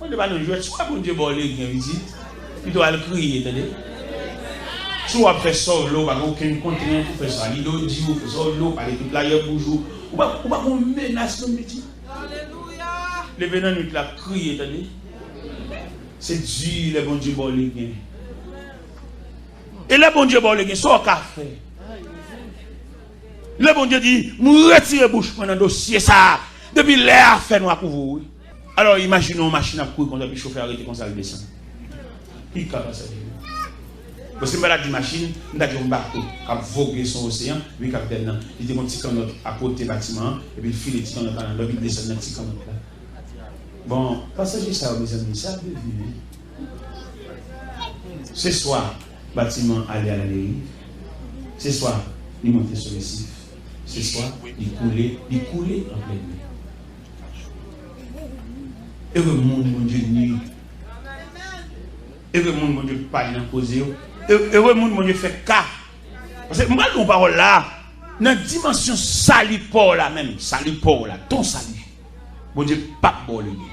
Bondye pa nan jwèt, si w wè Bondye ba w legen, pitit, pito al kriye, tande. Si w ap fè sa w vle, ou pa gen okenn kontrent pou fè sa. Li do di w, fè sa w vle, ou pale tout layè bouch ou. Ou pa, ou pa gen menas non, pitit. Leve nan nwit la, kriye, tande. Se di lè Bondye ba w legen. E lè Bondye ba w legen, sa w ka fè? Lè Bondye di, "M retire bouch mwen nan dosye sa a," depi lè a fènwa kouvri w, wi. Alò, imajine yon machin ap kouri konsa, epi chofè a rete konsa, l desann. Ki ka pasaje yo? Bon, si m pa ta di machin, m ta di yon bato k ap voge sou oseyan, epi kapitèn nan, li te gen yon ti kannòt akote batiman an, epi l file ti kannòt la nan lòt, epi l desann nan ti kannòt la. Bon, pasaje sa yo, mezanmi, sa ap devni, wi. Se swa batiman ale a la deriv, se swa li monte sou resif, se swa li koule, li koule an plèn mè. Ere moun Bondye nui. Ere moun Bondye pale nan koze yo. E- Ere moun Bondye fè ka. Paske m pral di yon pawòl la, nan dimansyon sali pa w la menm, sali pa w la, ton sali, Bondye p ap ba w legen.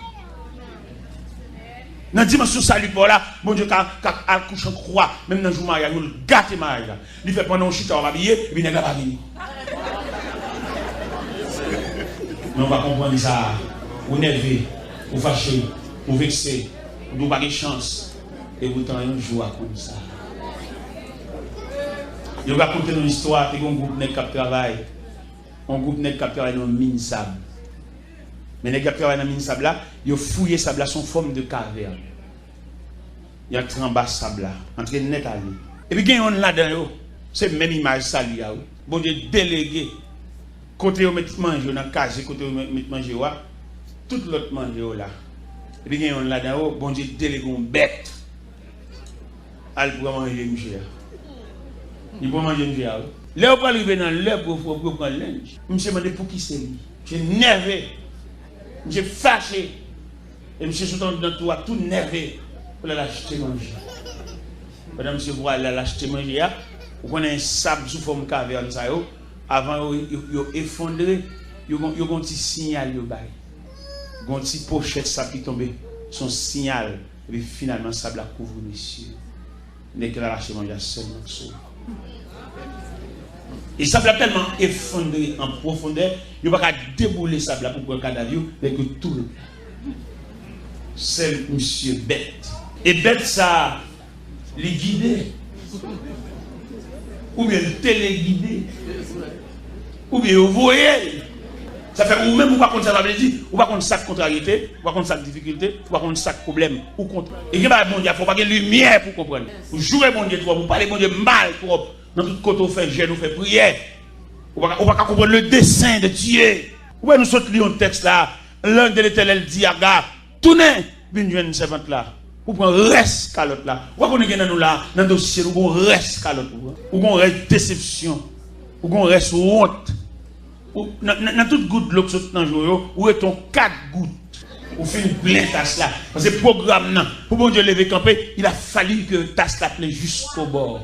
Nan dimansyon sali pa w la, Bondye ka, ka al kouche an kwa, menm nan jou maryaj ou, l gate maryaj la. Li fè pandan w chita w ap abiye, epi nèg la pa vini. Men w pa konprann sa. Ou nève, ou fache, ou vekse, ou di w pa gen chans. E poutan yon jou w a konn sa. Yo rakonte nou istwa, te gen yon gwoup nèg k ap travay. Yon gwoup nèg k ap travay nan yon min sab. Men nèg k ap travay nan min sab la, yo fouye sab la, se yon fòm de kavèn. Y antre anba sab la, antre nèt ale. Epi gen yonn ladan yo, se menm imaj sali a, wi. Bondye delege kote yo met manje yo nan kaze, kote yo met manje yo a, tout lòt manje yo la. Epi gen yonn ladan yo, Bondye delege yon bèt al pran manje misye a. Li pran manje misye a, wi. Lè yo pral rive nan lè pou yo, pou yo pran lenj, misye mande pou ki se li. Misye nève. Misye fache. E misye sot anndan tou a tou nève pou l al achte manje. Pandan misye pral al achte manje a, ou konnen sab sou fòm kavèn sa yo, avan yo, yo, yo efondre, yo gon, yo gon ti siyal yo bay. Gon ti pochèt sab ki tonbe, se yon siyal. Epi finalman, sab la kouvri mesye. Nèg ki al achte manje a sèlman k sove. E sab la tèlman efondre an pwofondè, yo pa ka deboule sab la pou pran kadav yo, nèg yo tou ret la. Sèl misye bèt. E bèt sa a, li gide. Oubyen l telegide. Oubyen yo voye l. Sa fè ou menm ou pa konn sa sa vle di. Ou pa konn sa k kontraryete, ou pa konn sa k difikilte, ou pa konn sa k pwoblèm. Ou kont-, e gen bagay Bondye ap fè, ou pa gen limyè pou konprann. Ou joure Bondye twòp, ou pale Bondye mal twòp. Nan tout kote ou fè jèn, ou fè priyè. Ou pa ka, ou pa ka konprann le dessein de Dieu. Ou wè nou sot li yon tèks la, l'ange de l'Éternel dit à Agar, tounen vin jwenn sèvant la pou pran rès kalòt la. Ou pa konnen gen nan nou la, nan dosye nou, gon rès kalòt ou pran. Ou gon rès desepsyon. Ou gon rès wont. Ou, nan, nan, nan tout gout dlo k sot nan je w yo, ou ret yon kat gout. Ou fin plen tas la. Paske pwogram nan, pou Bondye leve kanpe, il a fallu que tas la plen jusqu'au bord.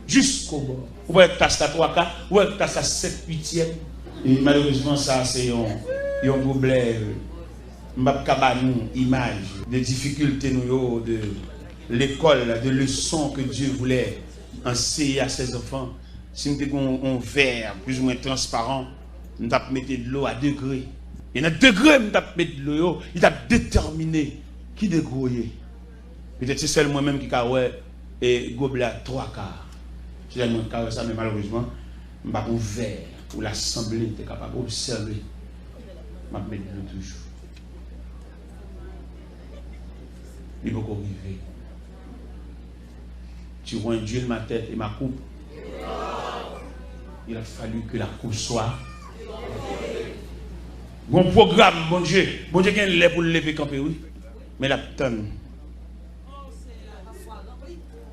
Jusqu'au bord. Ou wè tas la twa ka, ou wè tas la sèt uityèm. E malerezman, sa se yon, yon goblè. M p ap ka ba nou imaj de difikilte nou yo, de lekòl, de leson que Dieu voulait enseigner à ses enfants. Si m te gen yon, yon vè plizoumwen transparan, m t ap mete dlo a degre. E nan degre m t ap met dlo yo, li t ap detèmine ki degre w ye. Petèt se sèl mwen menm ki ka wè, e, goblè a twa ka. Se sèl mwen ki ka wè sa, men malerezman, m pa gen yon vè pou lasanble te kapab obsève. M ap met dlo toujou. Li poko rive. Tu vois un Dieu de ma tête et ma coupe. Il a fallu que la cour soit. Gon pwogram, Bondye. Bondye gen lè pou l leve kanpe, wi. Men l ap tann.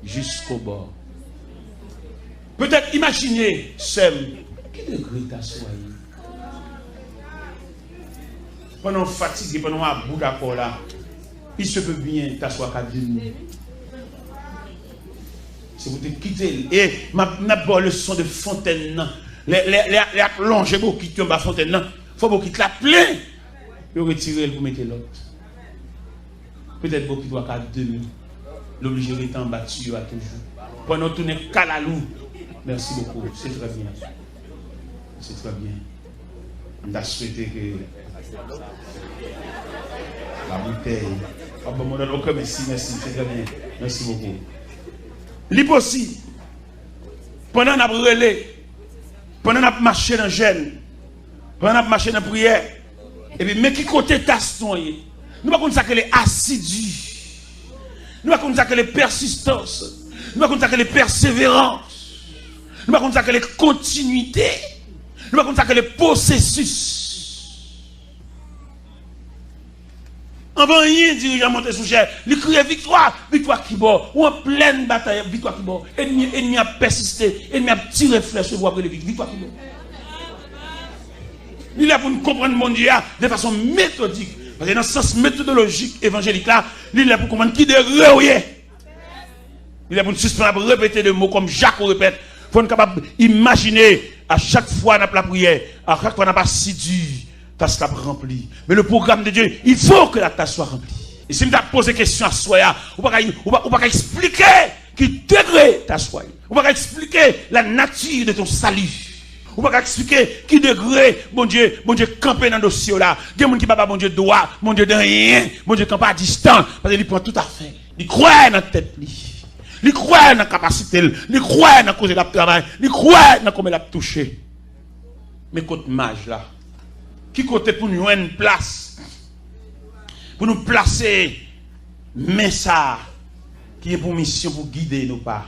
Jusqu'au bout. Petèt, imajine, sè m, ki degre taswa ye? Pandan w fatige, pandan w about akò la, il se peut bien taswa ka vin. Se pou te kite l. E m ap, n ap ba w leson de fontèn nan. Lè, lè, lè, lè y ap lonje bokit yo anba fontèn nan, fò bokit la plen. Yo retire l pou mete lòt. Petèt bokit ou a ka demi. L oblije rete anba tiyo a toujou. Pandan w tounen kalalou. Merci beaucoup. C'est très bien. C'est très bien. M ta swete ke la boutèy. Ah, bon, bon, ok, mèsi, mèsi, c'est très bien. Merci beaucoup. Li posib. Pandan n ap rele, pandan n ap mache nan jèn, pandan n ap mache nan priyè, epi men ki kote tas nou an ye. Nou pa konn sa k rele asidi. Nou pa konn sa k rele pèsistans. Nou pa konn sa k rele pèseverans. Nou pa konn sa k rele kontinite. Nou pa konn sa k rele pwosesis. Anvan anyen, dirijan monte sou chè, li kriye, "Viktwa! Viktwa ki bò?" Ou an plèn batay, viktwa ki bò? Ènmi, ènmi ap pèsiste, ènmi ap tire flèch sou ou, w ap rele, "Viktwa ki bò?" Li lè pou n konprann Bondye a de fason metodik. Paske nan sans metodolojik evanjelik la, li lè pou konprann ki degre w ye. Li lè pou n sispann ap repete de mo kòm Jako repèt. Fò n kapab imajine a chak fwa n ap lapriyè, a chak fwa n ap asidi, tas la ap ranpli. Men le programme de Dieu, il faut que la tasse soit remplie. E si m ta poze kesyon aswè a, ou pa ka, ou pa, ou pa ka eksplike ki degre taswa ye. Ou pa ka eksplike la nature de ton salut. Ou pa ka eksplike ki degre Bondye, Bondye kanpe nan dosye w la. Gen moun ki pa ba Bondye dwa, Bondye de anyen, Bondye kanpe a distan, paske li pran tout afè. Li kwè nan tèt li. Li kwè nan kapasite l. Li kwè nan kote l ap travay. Li kwè nan kòman l ap touche. Men kot maj la? Ki kote pou n jwenn plas? Pou nou plase men sa a ki gen pou misyon pou gide nou pa.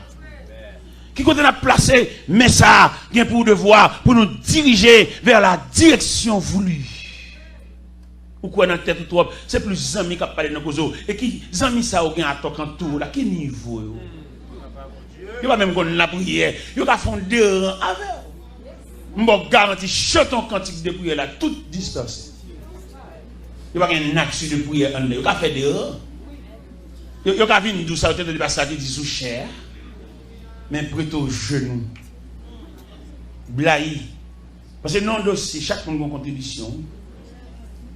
Ki kote n ap plase men sa a gen pou devwa pou nou dirije vers la direction voulue? Ou kwè nan tèt ou twòp, se plis zanmi k ap pale nan koze w. E ki zanmi sa yo gen atò k antoure w la? Ki nivo yo? Yo pa menm konn lapriyè. Yo ka fè yon deran avè w. M ba w garanti, chante yon kantik de priyè la, tout distans. Yo pa gen nati de priyè anndan. Yo ka fè deran. Yo, yo ka vin di w sa yo te tande pastè a te di sou chè a. Men prete w jenou. Blayi. Paske nan yon dosye, chak moun gen yon kontribisyon, wi.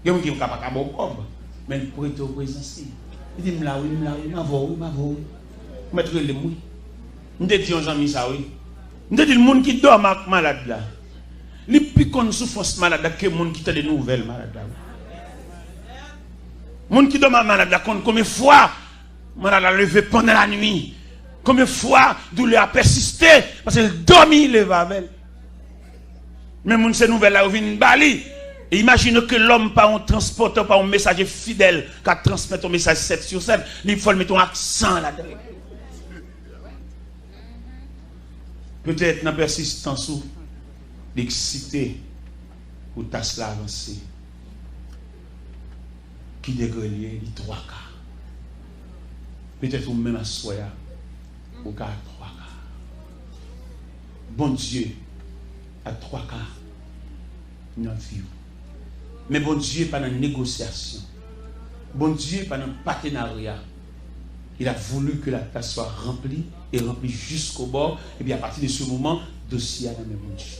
Gen moun ki ka pa ka ba w kòb, men l prete w prezans li. Li di, "M la wi, m la wi, m avè w wi, m avè w wi. Ou mèt rele m wi." M te di yon zanmi sa wi. M te di l, moun ki dòmi ak malad la, li pi konn soufrans malad la ke moun ki tande nouvèl malad la wi. Moun ki dòmi ak malad la konn konbyen fwa malad la leve pandan lanwi. Konbyen fwa doulè a pèsiste, paske l dòmi, leve avè l. Men moun se nouvèl la yo vin ba li. E imajine ke lòm pa yon transpòtè, pa yon mesaje fidèl, ka transmèt yon mesaj sèt sou sèt, li fò l mete yon aksan ladan. Petèt nan pèsistans ou, li eksite pou tas la avanse. Ki degre l ye, li twaka. Petèt ou menm aswè a, ou ka twaka. Bondye a twaka nan vi w. Men Bondye pa nan negosyasyon. Bondye pa nan patenarya. Il a voulu que la tasse soit remplie et remplie jusqu'au bord. Epi apati de se moman, dosye a nan men Bondye.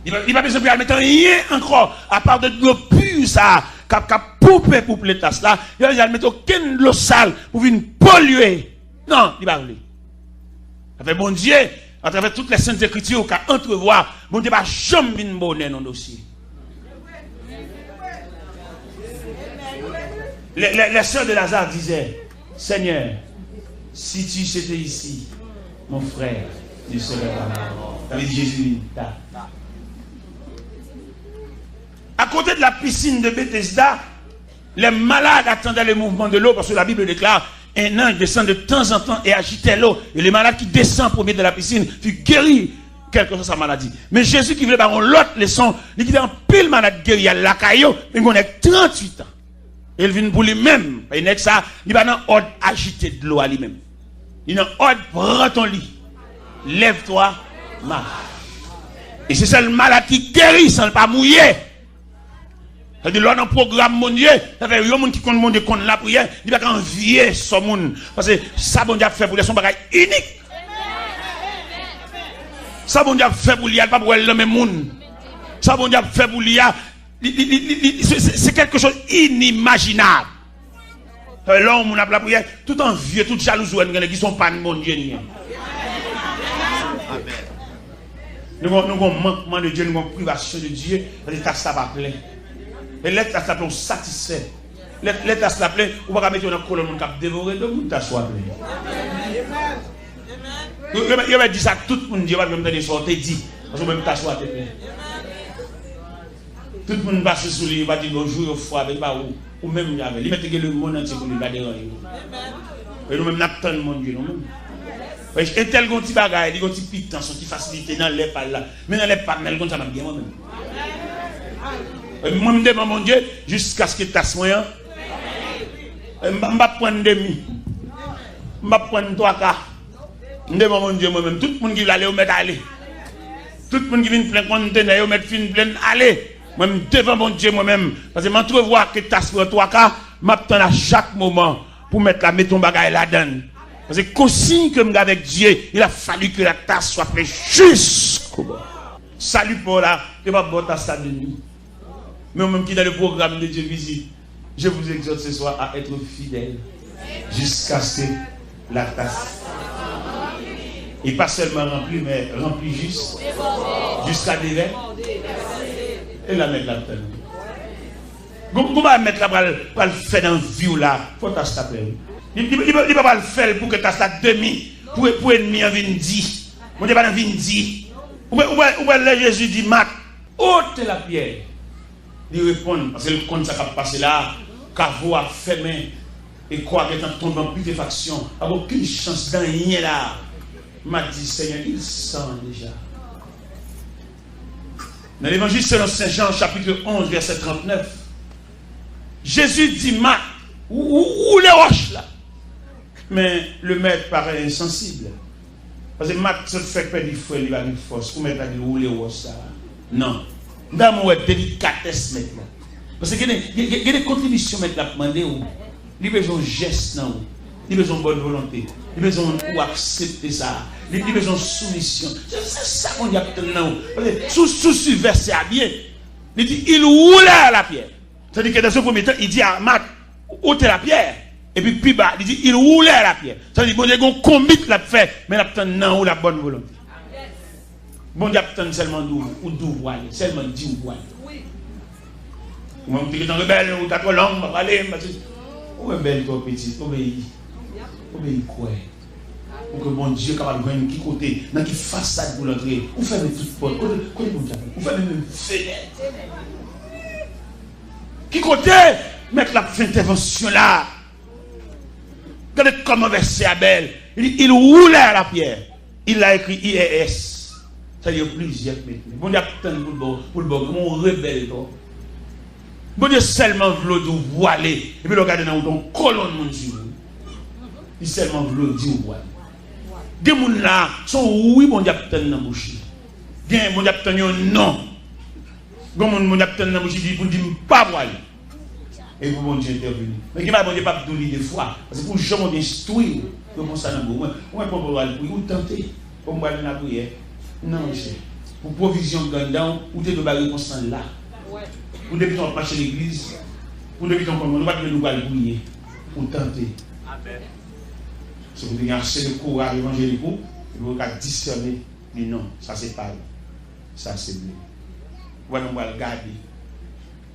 Li pa, li pa bezwen pou y al mete anyen ankò, apa de dlo pi sa a, k ap, k ap poupe pou plen tas la. Li pa bezwen al mete okenn dlo sal pou vin polye. Non, li pa vle. Sa fè Bondye, atravè tout les saintes écritures, ou ka antrevwa, Bondye pa janm vin bonè nan dosye. Les, les, les sœurs de Lazare disaient, Seigneur, si tu étais ici, mon frère ne serait pas mort. Sa vle di Jezi vin ta. À côté de la piscine de Bethesda, les malades attendaient le mouvement de l'eau, parce que la Bible déclare, un ange descend de temps en temps et agitait l'eau. Et les malades qui descendent pour mettre dans la piscine furent guéris. kèlkeswa sa maladi. Men Jezi ki vle ba yon lòt leson, li kite anpil malad geri al lakay yo, men gen yon nèg tranntuit an. E l vin pou li menm. Paske nèg sa, li pa nan òd ajite dlo a li menm. Li nan òd pran ton li. Lève-toi, marche. E se sèl malad ki geri san l pa mouye. Sa di lè w nan pwogram Bondye, sa fè yon moun ki konn Bondye konn lapriyè, li pa ka anvye sò moun. Paske sa Bondye ap fè pou li a, se yon bagay inik. Sa Bondye ap fè pou li a, li p ap wè l nan men moun. Sa Bondye ap fè pou li a, li, li, li, li, li, se, se, se quelque chose inimaginable. Sa vle lè yon moun ap lapriyè, tout anvye, tout jalouzi w wè n gen, ki se yon pa n Bondye n ye. Nou gon, nou gon mankman de Dye, nou gon privasyon de Dye, paske tas la pa plen. E lè tas la plen, ou satisfè. Lè, lè tas la plen, ou pa ka mete w nan kolonn moun k ap devore do moun tas ou a plen. Yo, yo, yo mèt di sa tout moun di, yo pa t janm tande sa w te di. Paske ou menm tas ou a te plen. Tout moun pase sou li, yo pa di bonjou, yo frape, li pa ou. Ou menm li avè l. Li mèt te gen lemonn antye pou li, li pa deranje ou. E nou menm n ap tann Bondye nou menm. Entèl gon ti bagay, li gon ti pitans, yon ti fasilite nan lè pa l la. Men nan lè pa m nan, li konn sa m ap gen mwen menm. E mwen m devan Bondye jiskaske tas mwen an. E m, m p ap pran demi. M p ap pran twa ka. M devan Bondye mwen menm. Tout moun ki vle ale, yo mèt ale. Tout moun ki vin plen kontenè yo mèt fin plen ale. Mwen, m devan Bondye mwen menm. Paske m antrevwa ke tas pran twa ka, m ap tann a chak moman pou Mèt la mete yon bagay ladan l. Paske konsiy ke m gen avèk Dye, il a fallu que la tasse soit pleine jusqu'au bord. Sali pa w la, yo p ap ba w tas la demi. Men ou menm ki dans le programme de Dieu visite, je vous exhorte ce soir à être fidèle jusqu'à ce que la tasse. Et pas seulement remplie, mais remplie jis, jiska devè. E la Mèt la tann. Gon, gon bagay Mèt la pral, pral fè nan vi w la, fò tas la plen. Li, li, li, li pa pral fè l pou ke tas la demi, pou, pou ènmi an vin di. Bondye pa nan vin di. Ou wè, ou wè, ou wè lè Jezi di Mat, ôtez la pierre. Li reponn, paske l konn sa k ap pase la a. Kavo a fèmen e kò a gentan tonbe an pitifaksyon. Pa gen okenn chans de anyen la a. M a di, Senyè, il sent déjà. Nan Levanjil selon Sen Jan, chapit onz, vèsè trannèf, Jezi di Mat, ou, ou, woule wòch la. Men le mèt parèt ensansib. Paske Mat sot fèk pèdi frè l, li pa gen fòs. Pou mèt la di l woule wòch sa a. Non. M ta renmen wè delikatès mèt la. Paske gen de, gen, gen, gen de kontribisyon mèt la ap mande w. Li bezwen yon jès nan ou. Li bezwen yon bòn volonte. Li bezwen ou aksepte sa. Li, li bezwen yon soumisyon. Se, se sa Bondye ap tann nan ou. Paske si w, si w swiv vèsè a byen, li di, ils roulèrent la pierre. Tandis que dans un premier temps, il dit à Marthe, ôtez la pierre. Epi pi ba, li di, ils roulèrent la pierre. Sa vle di, Bondye gen yon konbit l ap fè, men l ap tann nan ou la bòn volonte. Bondye ap tann sèlman di w, ou di w pou ale, sèlman di w pou ale. Ou menm ou te gentan rebèl, ou ta twò long, m pa pale, m pa se. Ou rebèl twò pitit, obeyi. Obeyi kwè. Pou ke Bondye kapab jwenn ki kote, nan ki fasad pou l antre. Ou fèmen tout pòt. Kote, kote Bondye ap, ou fèmen menm fenèt. Ki kote Mèt la ap fè entèvansyon la? Gade kòman vèsè a bèl. Li di, ils roulèrent la pierre. Il a écrit I R S. Sa yo plizyè k mete. Bondye ap tann pou l ba w, pou l ba w, kòman w rebèl twò. Bondye sèlman vle w di w pou ale. Epi lè w gade nan wout yon kolonn moun swiv ou. Li sèlman vle w di w pou ale. Gen moun la, se yon wi Bondye ap tann nan bouch li. Gen Bondye ap tann yon non. Gen moun Bondye ap tann nan bouch li pou l di m pa pou ale. E pou Bondye entèveni. Men gen bagay Bondye p ap di w li de fwa. Paske pou jan Bondye enstwi w, yo pran sa nan men w. Mwen, mwen pran pou al priye, ou tante. Bon, m pral nan lapriyè. Non, monchè. Pou pwovizyon k anndan w, ou te dwe bay repons lan la. Ou depi tan w ap mache legliz, ou depi tan w konn, ou pa t dwe di w pral priye. Ou tante. Se pou te gen ase de kouraj evanjelik ou, epi ou ka disène, di non, sa se pa l. Sa se vre. Ou wè, nou pral gade.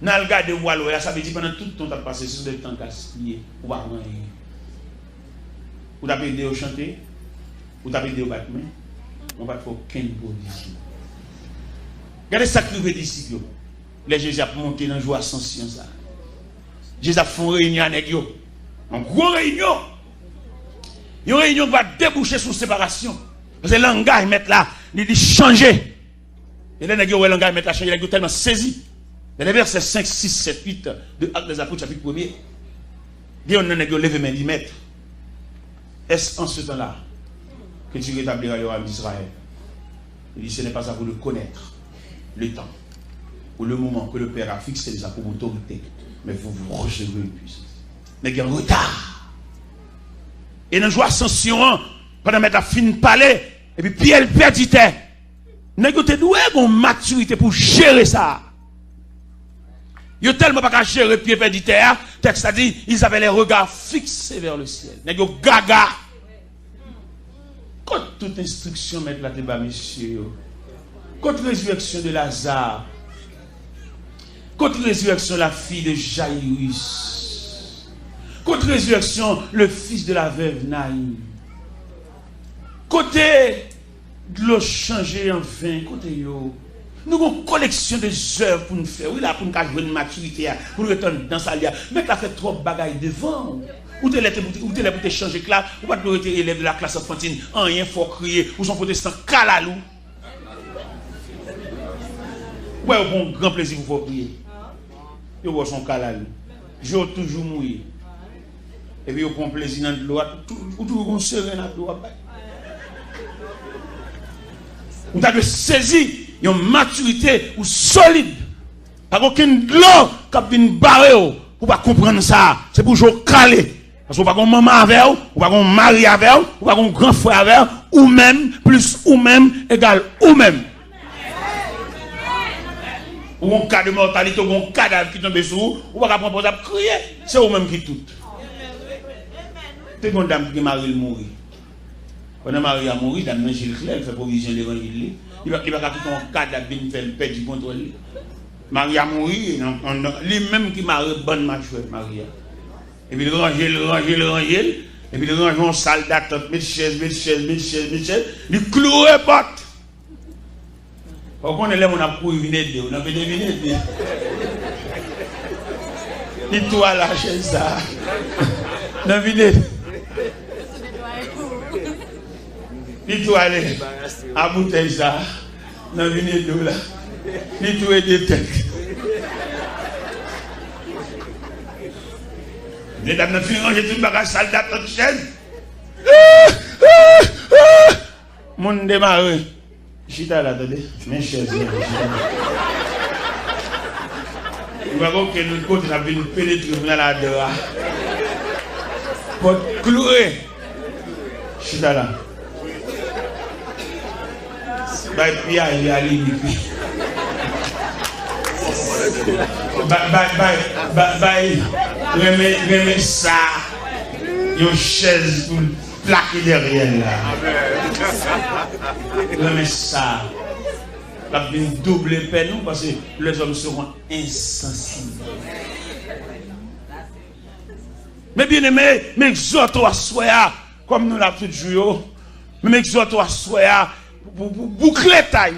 N al gade, ou al wè, sa vle di pandan tout tan w t ap pase, se de tan gaspiye, ou pa pran anyen. Ou t ap ede yo chante, ou t ap ede yo bat men, men w pa t fè okenn pwovizyon. Gade sa k rive disip yo, lè Jezi ap monte nan jou Asansyon sa. Jezi ap fè yon reyinyon a nèg yo. Yon gwo reyinyon. Yon reyinyon ki va debouche sou separasyon. Paske langaj Mèt la, Li, li chanje. E lè nèg yo wè langay mèt la chanje, nèg yo tèlman sezi. Nan lè vèsè senk, sis, sèt, uit de Actes des Apôtres, chapit premye, gen yonn nan nèg yo leve men li, Mèt, est-ce en ce temps-là que tu rétabliras le royaume d'Israël? Il dit, ce n'est pas à vous de connaître le temps ou le moment que le Père a fixé déjà pour votre autorité, mais vous, vous recevrez une puissance. Nèg yo an reta. E nan jou asansyon an, pandan mèt la fin pale, epi Pyè pèdi tè. Nèg yo te dwe gen yon matirite pou jere sa. Yo tèlman pa ka jere Pyè pèdi tè a, tèks la di, ils avaient les regards fixés vers le ciel. Nèg yo gaga. Kot tout enstriksyon mèt la te ba mesye yo? Kot rezireksyon de Lazare? Kot rezireksyon la fille de Jairus? Kot rezireksyon le fils de la veuve Naïm? Kote dlo chanje an ven? Kote yo? Nou gon koleksyon de zèv pou n fè, wi, la, pou n ka jwenn matirite a, pou n ret anndan sali a. Mèt la fè twòp bagay devan w. Ou te lè te, ou te lè pou te chanje klas, ou pa t dwe rete elèv de la klas anfantin, anyen fè w kriye, ou se yon pwotestan kalalou. Ou wè, yo pran yon gran plezi pou fè w kriye. Yo wè w se yon kalalou. Je w toujou mouye. Epi yo pran plezi nan dlo a, tou- ou toujou gon seren nan dlo a bay. Ou ta dwe sezi yon matirite ou solid. Pa gen okenn dlo k ap vin bare w pou w pa konprann sa. Se pou je w kale. Paske w pa gen manman avè w, ou pa gen mari avè w, ou pa gen gran frè avè w, ou menm plis ou menm egal ou menm. Ou gen ka de mòtalite, ou gen kadav ki tonbe sou ou, ou pa ka pran pòz ap kriye. Se ou menm ki tout. Te gen yon dam ki gen mari l mouri. Pandan mari a mouri, dam nan je l klè, l fè pwovizyon levanjil li. Li pa, li pa ka kite yon kadav vin fè l pèdi kontwòl li. Mari a mouri, nan, nan, nan, li menm ki mare bann machwè mari a. Epi l ranje l, ranje l, ranje l. Epi l ranje yon sal datant, met chèz, met chèz, met chèz, met chèz. Li kloure pòt. Ou konnen lè moun ap kouri vin ede w, nan vin ede. Li tou al a chèz sa. Nan vin ede. Li tou ale a boutèy sa. Nan vin ede w la. Li tou ede tèt. Medam nan fin ranje tout bagay, sal datant, chèz. Moun demare. Chita la, tande. Men chèz mwen, chita la. Ou pa gen okenn lòt kote n ap vin penetre pou n al a dra. Pòt kloure. Chita la. Bay pye a, li a limit li. Bay, bay, bay, bay, bay. Renmen, renmen sa. Yon chèz pou l plake dèyè l la. Renmen sa. L ap vin double pèn nou, paske les hommes seront insensibles. Men byeneme, m egzòte w aswè a, kòm nou la tout jou yo, men m egzòte w aswè a pou, pou, pou boukle tay.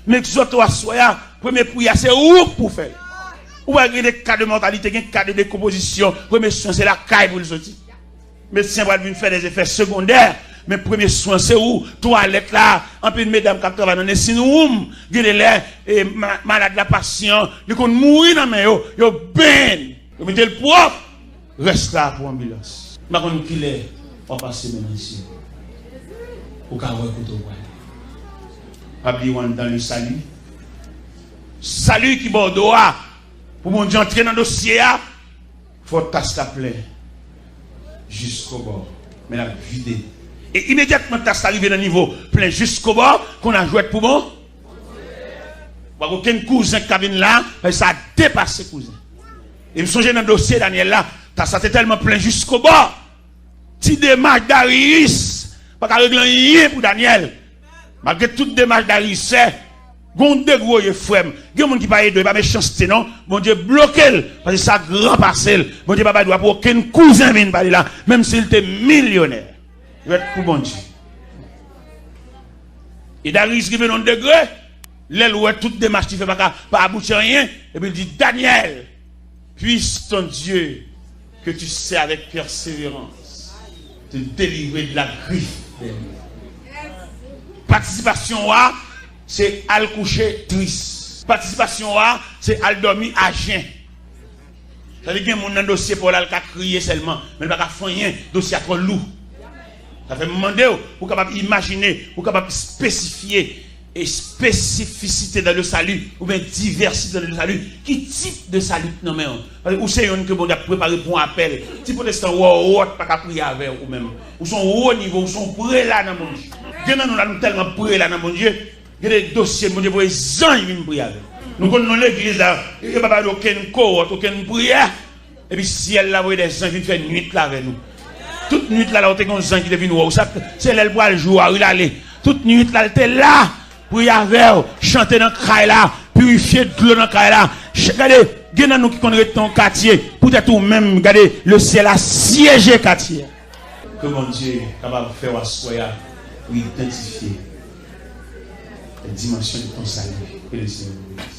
M egzòte w aswè a, premye priyè a se ou k pou fè l. Ou wè gen de ka de mòtalite, gen ka de dekonpozisyon, premye swen se lakay pou l soti. Medsen pral vin fè de zefè segondè, men premye swen se ou, twalèt la, anpil medam k ap travay nan nursing room, gen de lè, e, ma-, malad la, pasyan, li konn mouri nan men yo, yo benyen l, yo mete l pwòp, rès la pou anbilans. M pa konn kilè w ap pase men nan zye w. Ou ka wè kote w prale. Pa bliye w anndan le sali. Sali ki bòdo a, pou Bondye antre nan dosye a, fò tas la plen jiskobò. Men l ap vide. E imedyatman tas la rive nan nivo plen jiskobò, kounye a jwèt pou bon. Pa gen okenn kouzen k ka vin la, paske sa depase kouzen. E m sonje nan dosye Danyèl la, tas la te tèlman plen jiskobò. Ti demach Dariyis pa ka regle anyen pou Danyèl. Malgre tout demach Dariyis fè, gen yon degre w ye, frè m. Gen moun ki pa ede w, e pa mechanste non. Bondye bloke l, paske sa gran pase l. Bondye pa bay dwa pou okenn kouzen vin pale la, menm si l te milyonè. Rèt pou Bondye. E Dariyis rive nan yon degre, lè l wè tout demach li fè pa ka, pa abouti anyen, epi l di, Danyèl, puisse ton Dieu que tu sers avec persévérance te délivrer de la griffe des lions. Patisipasyon w a, se al kouche tris. Patisipasyon w a, se al dòmi ajen. Sa vle di gen moun nan dosye pa w la, l ka kriye sèlman, men l pa ka fè anyen, dosye a twò lou. Sa fè m mande w, pou w kapab imajine, pou w kapab espesifye, espesifisite dans le salut, oubyen divèsite dans le salut, ki tip de sali k nan men w? Paske ou se youn ke Bondye ap prepare pou yon apèl. Ti pwotestan wòwòt pa ka priye avè w ou menm. Ou se yon wo nivo, ou se yon prela nan Bondye. Gen nan nou la, nou tèlman prela nan Bondye, gen de dosye Bondye voye zanj vin priye avè nou. Nou konn nan legliz la, yo pa ba nou okenn kowòt, okenn priyè. Epi syèl la voye de zanj vin fè nwit la avè nou. Tout nwit la, la ou te gen yon zanj ki te vin wè w. Sa, se lè l pral jou a, wi, l ale. Tout nwit la, l te la. Priye avè w, chante nan kay la, pirifye dlo nan kay la. Ch-, gade, gen nan nou ki konn ret nan yon katye, poutèt ou menm, gade, le syèl a syeje katye a. Ke Bondye kapab fè w aswè a pou idantifye les dimensions de ton salut. Ke le Seigneur vous bénisse.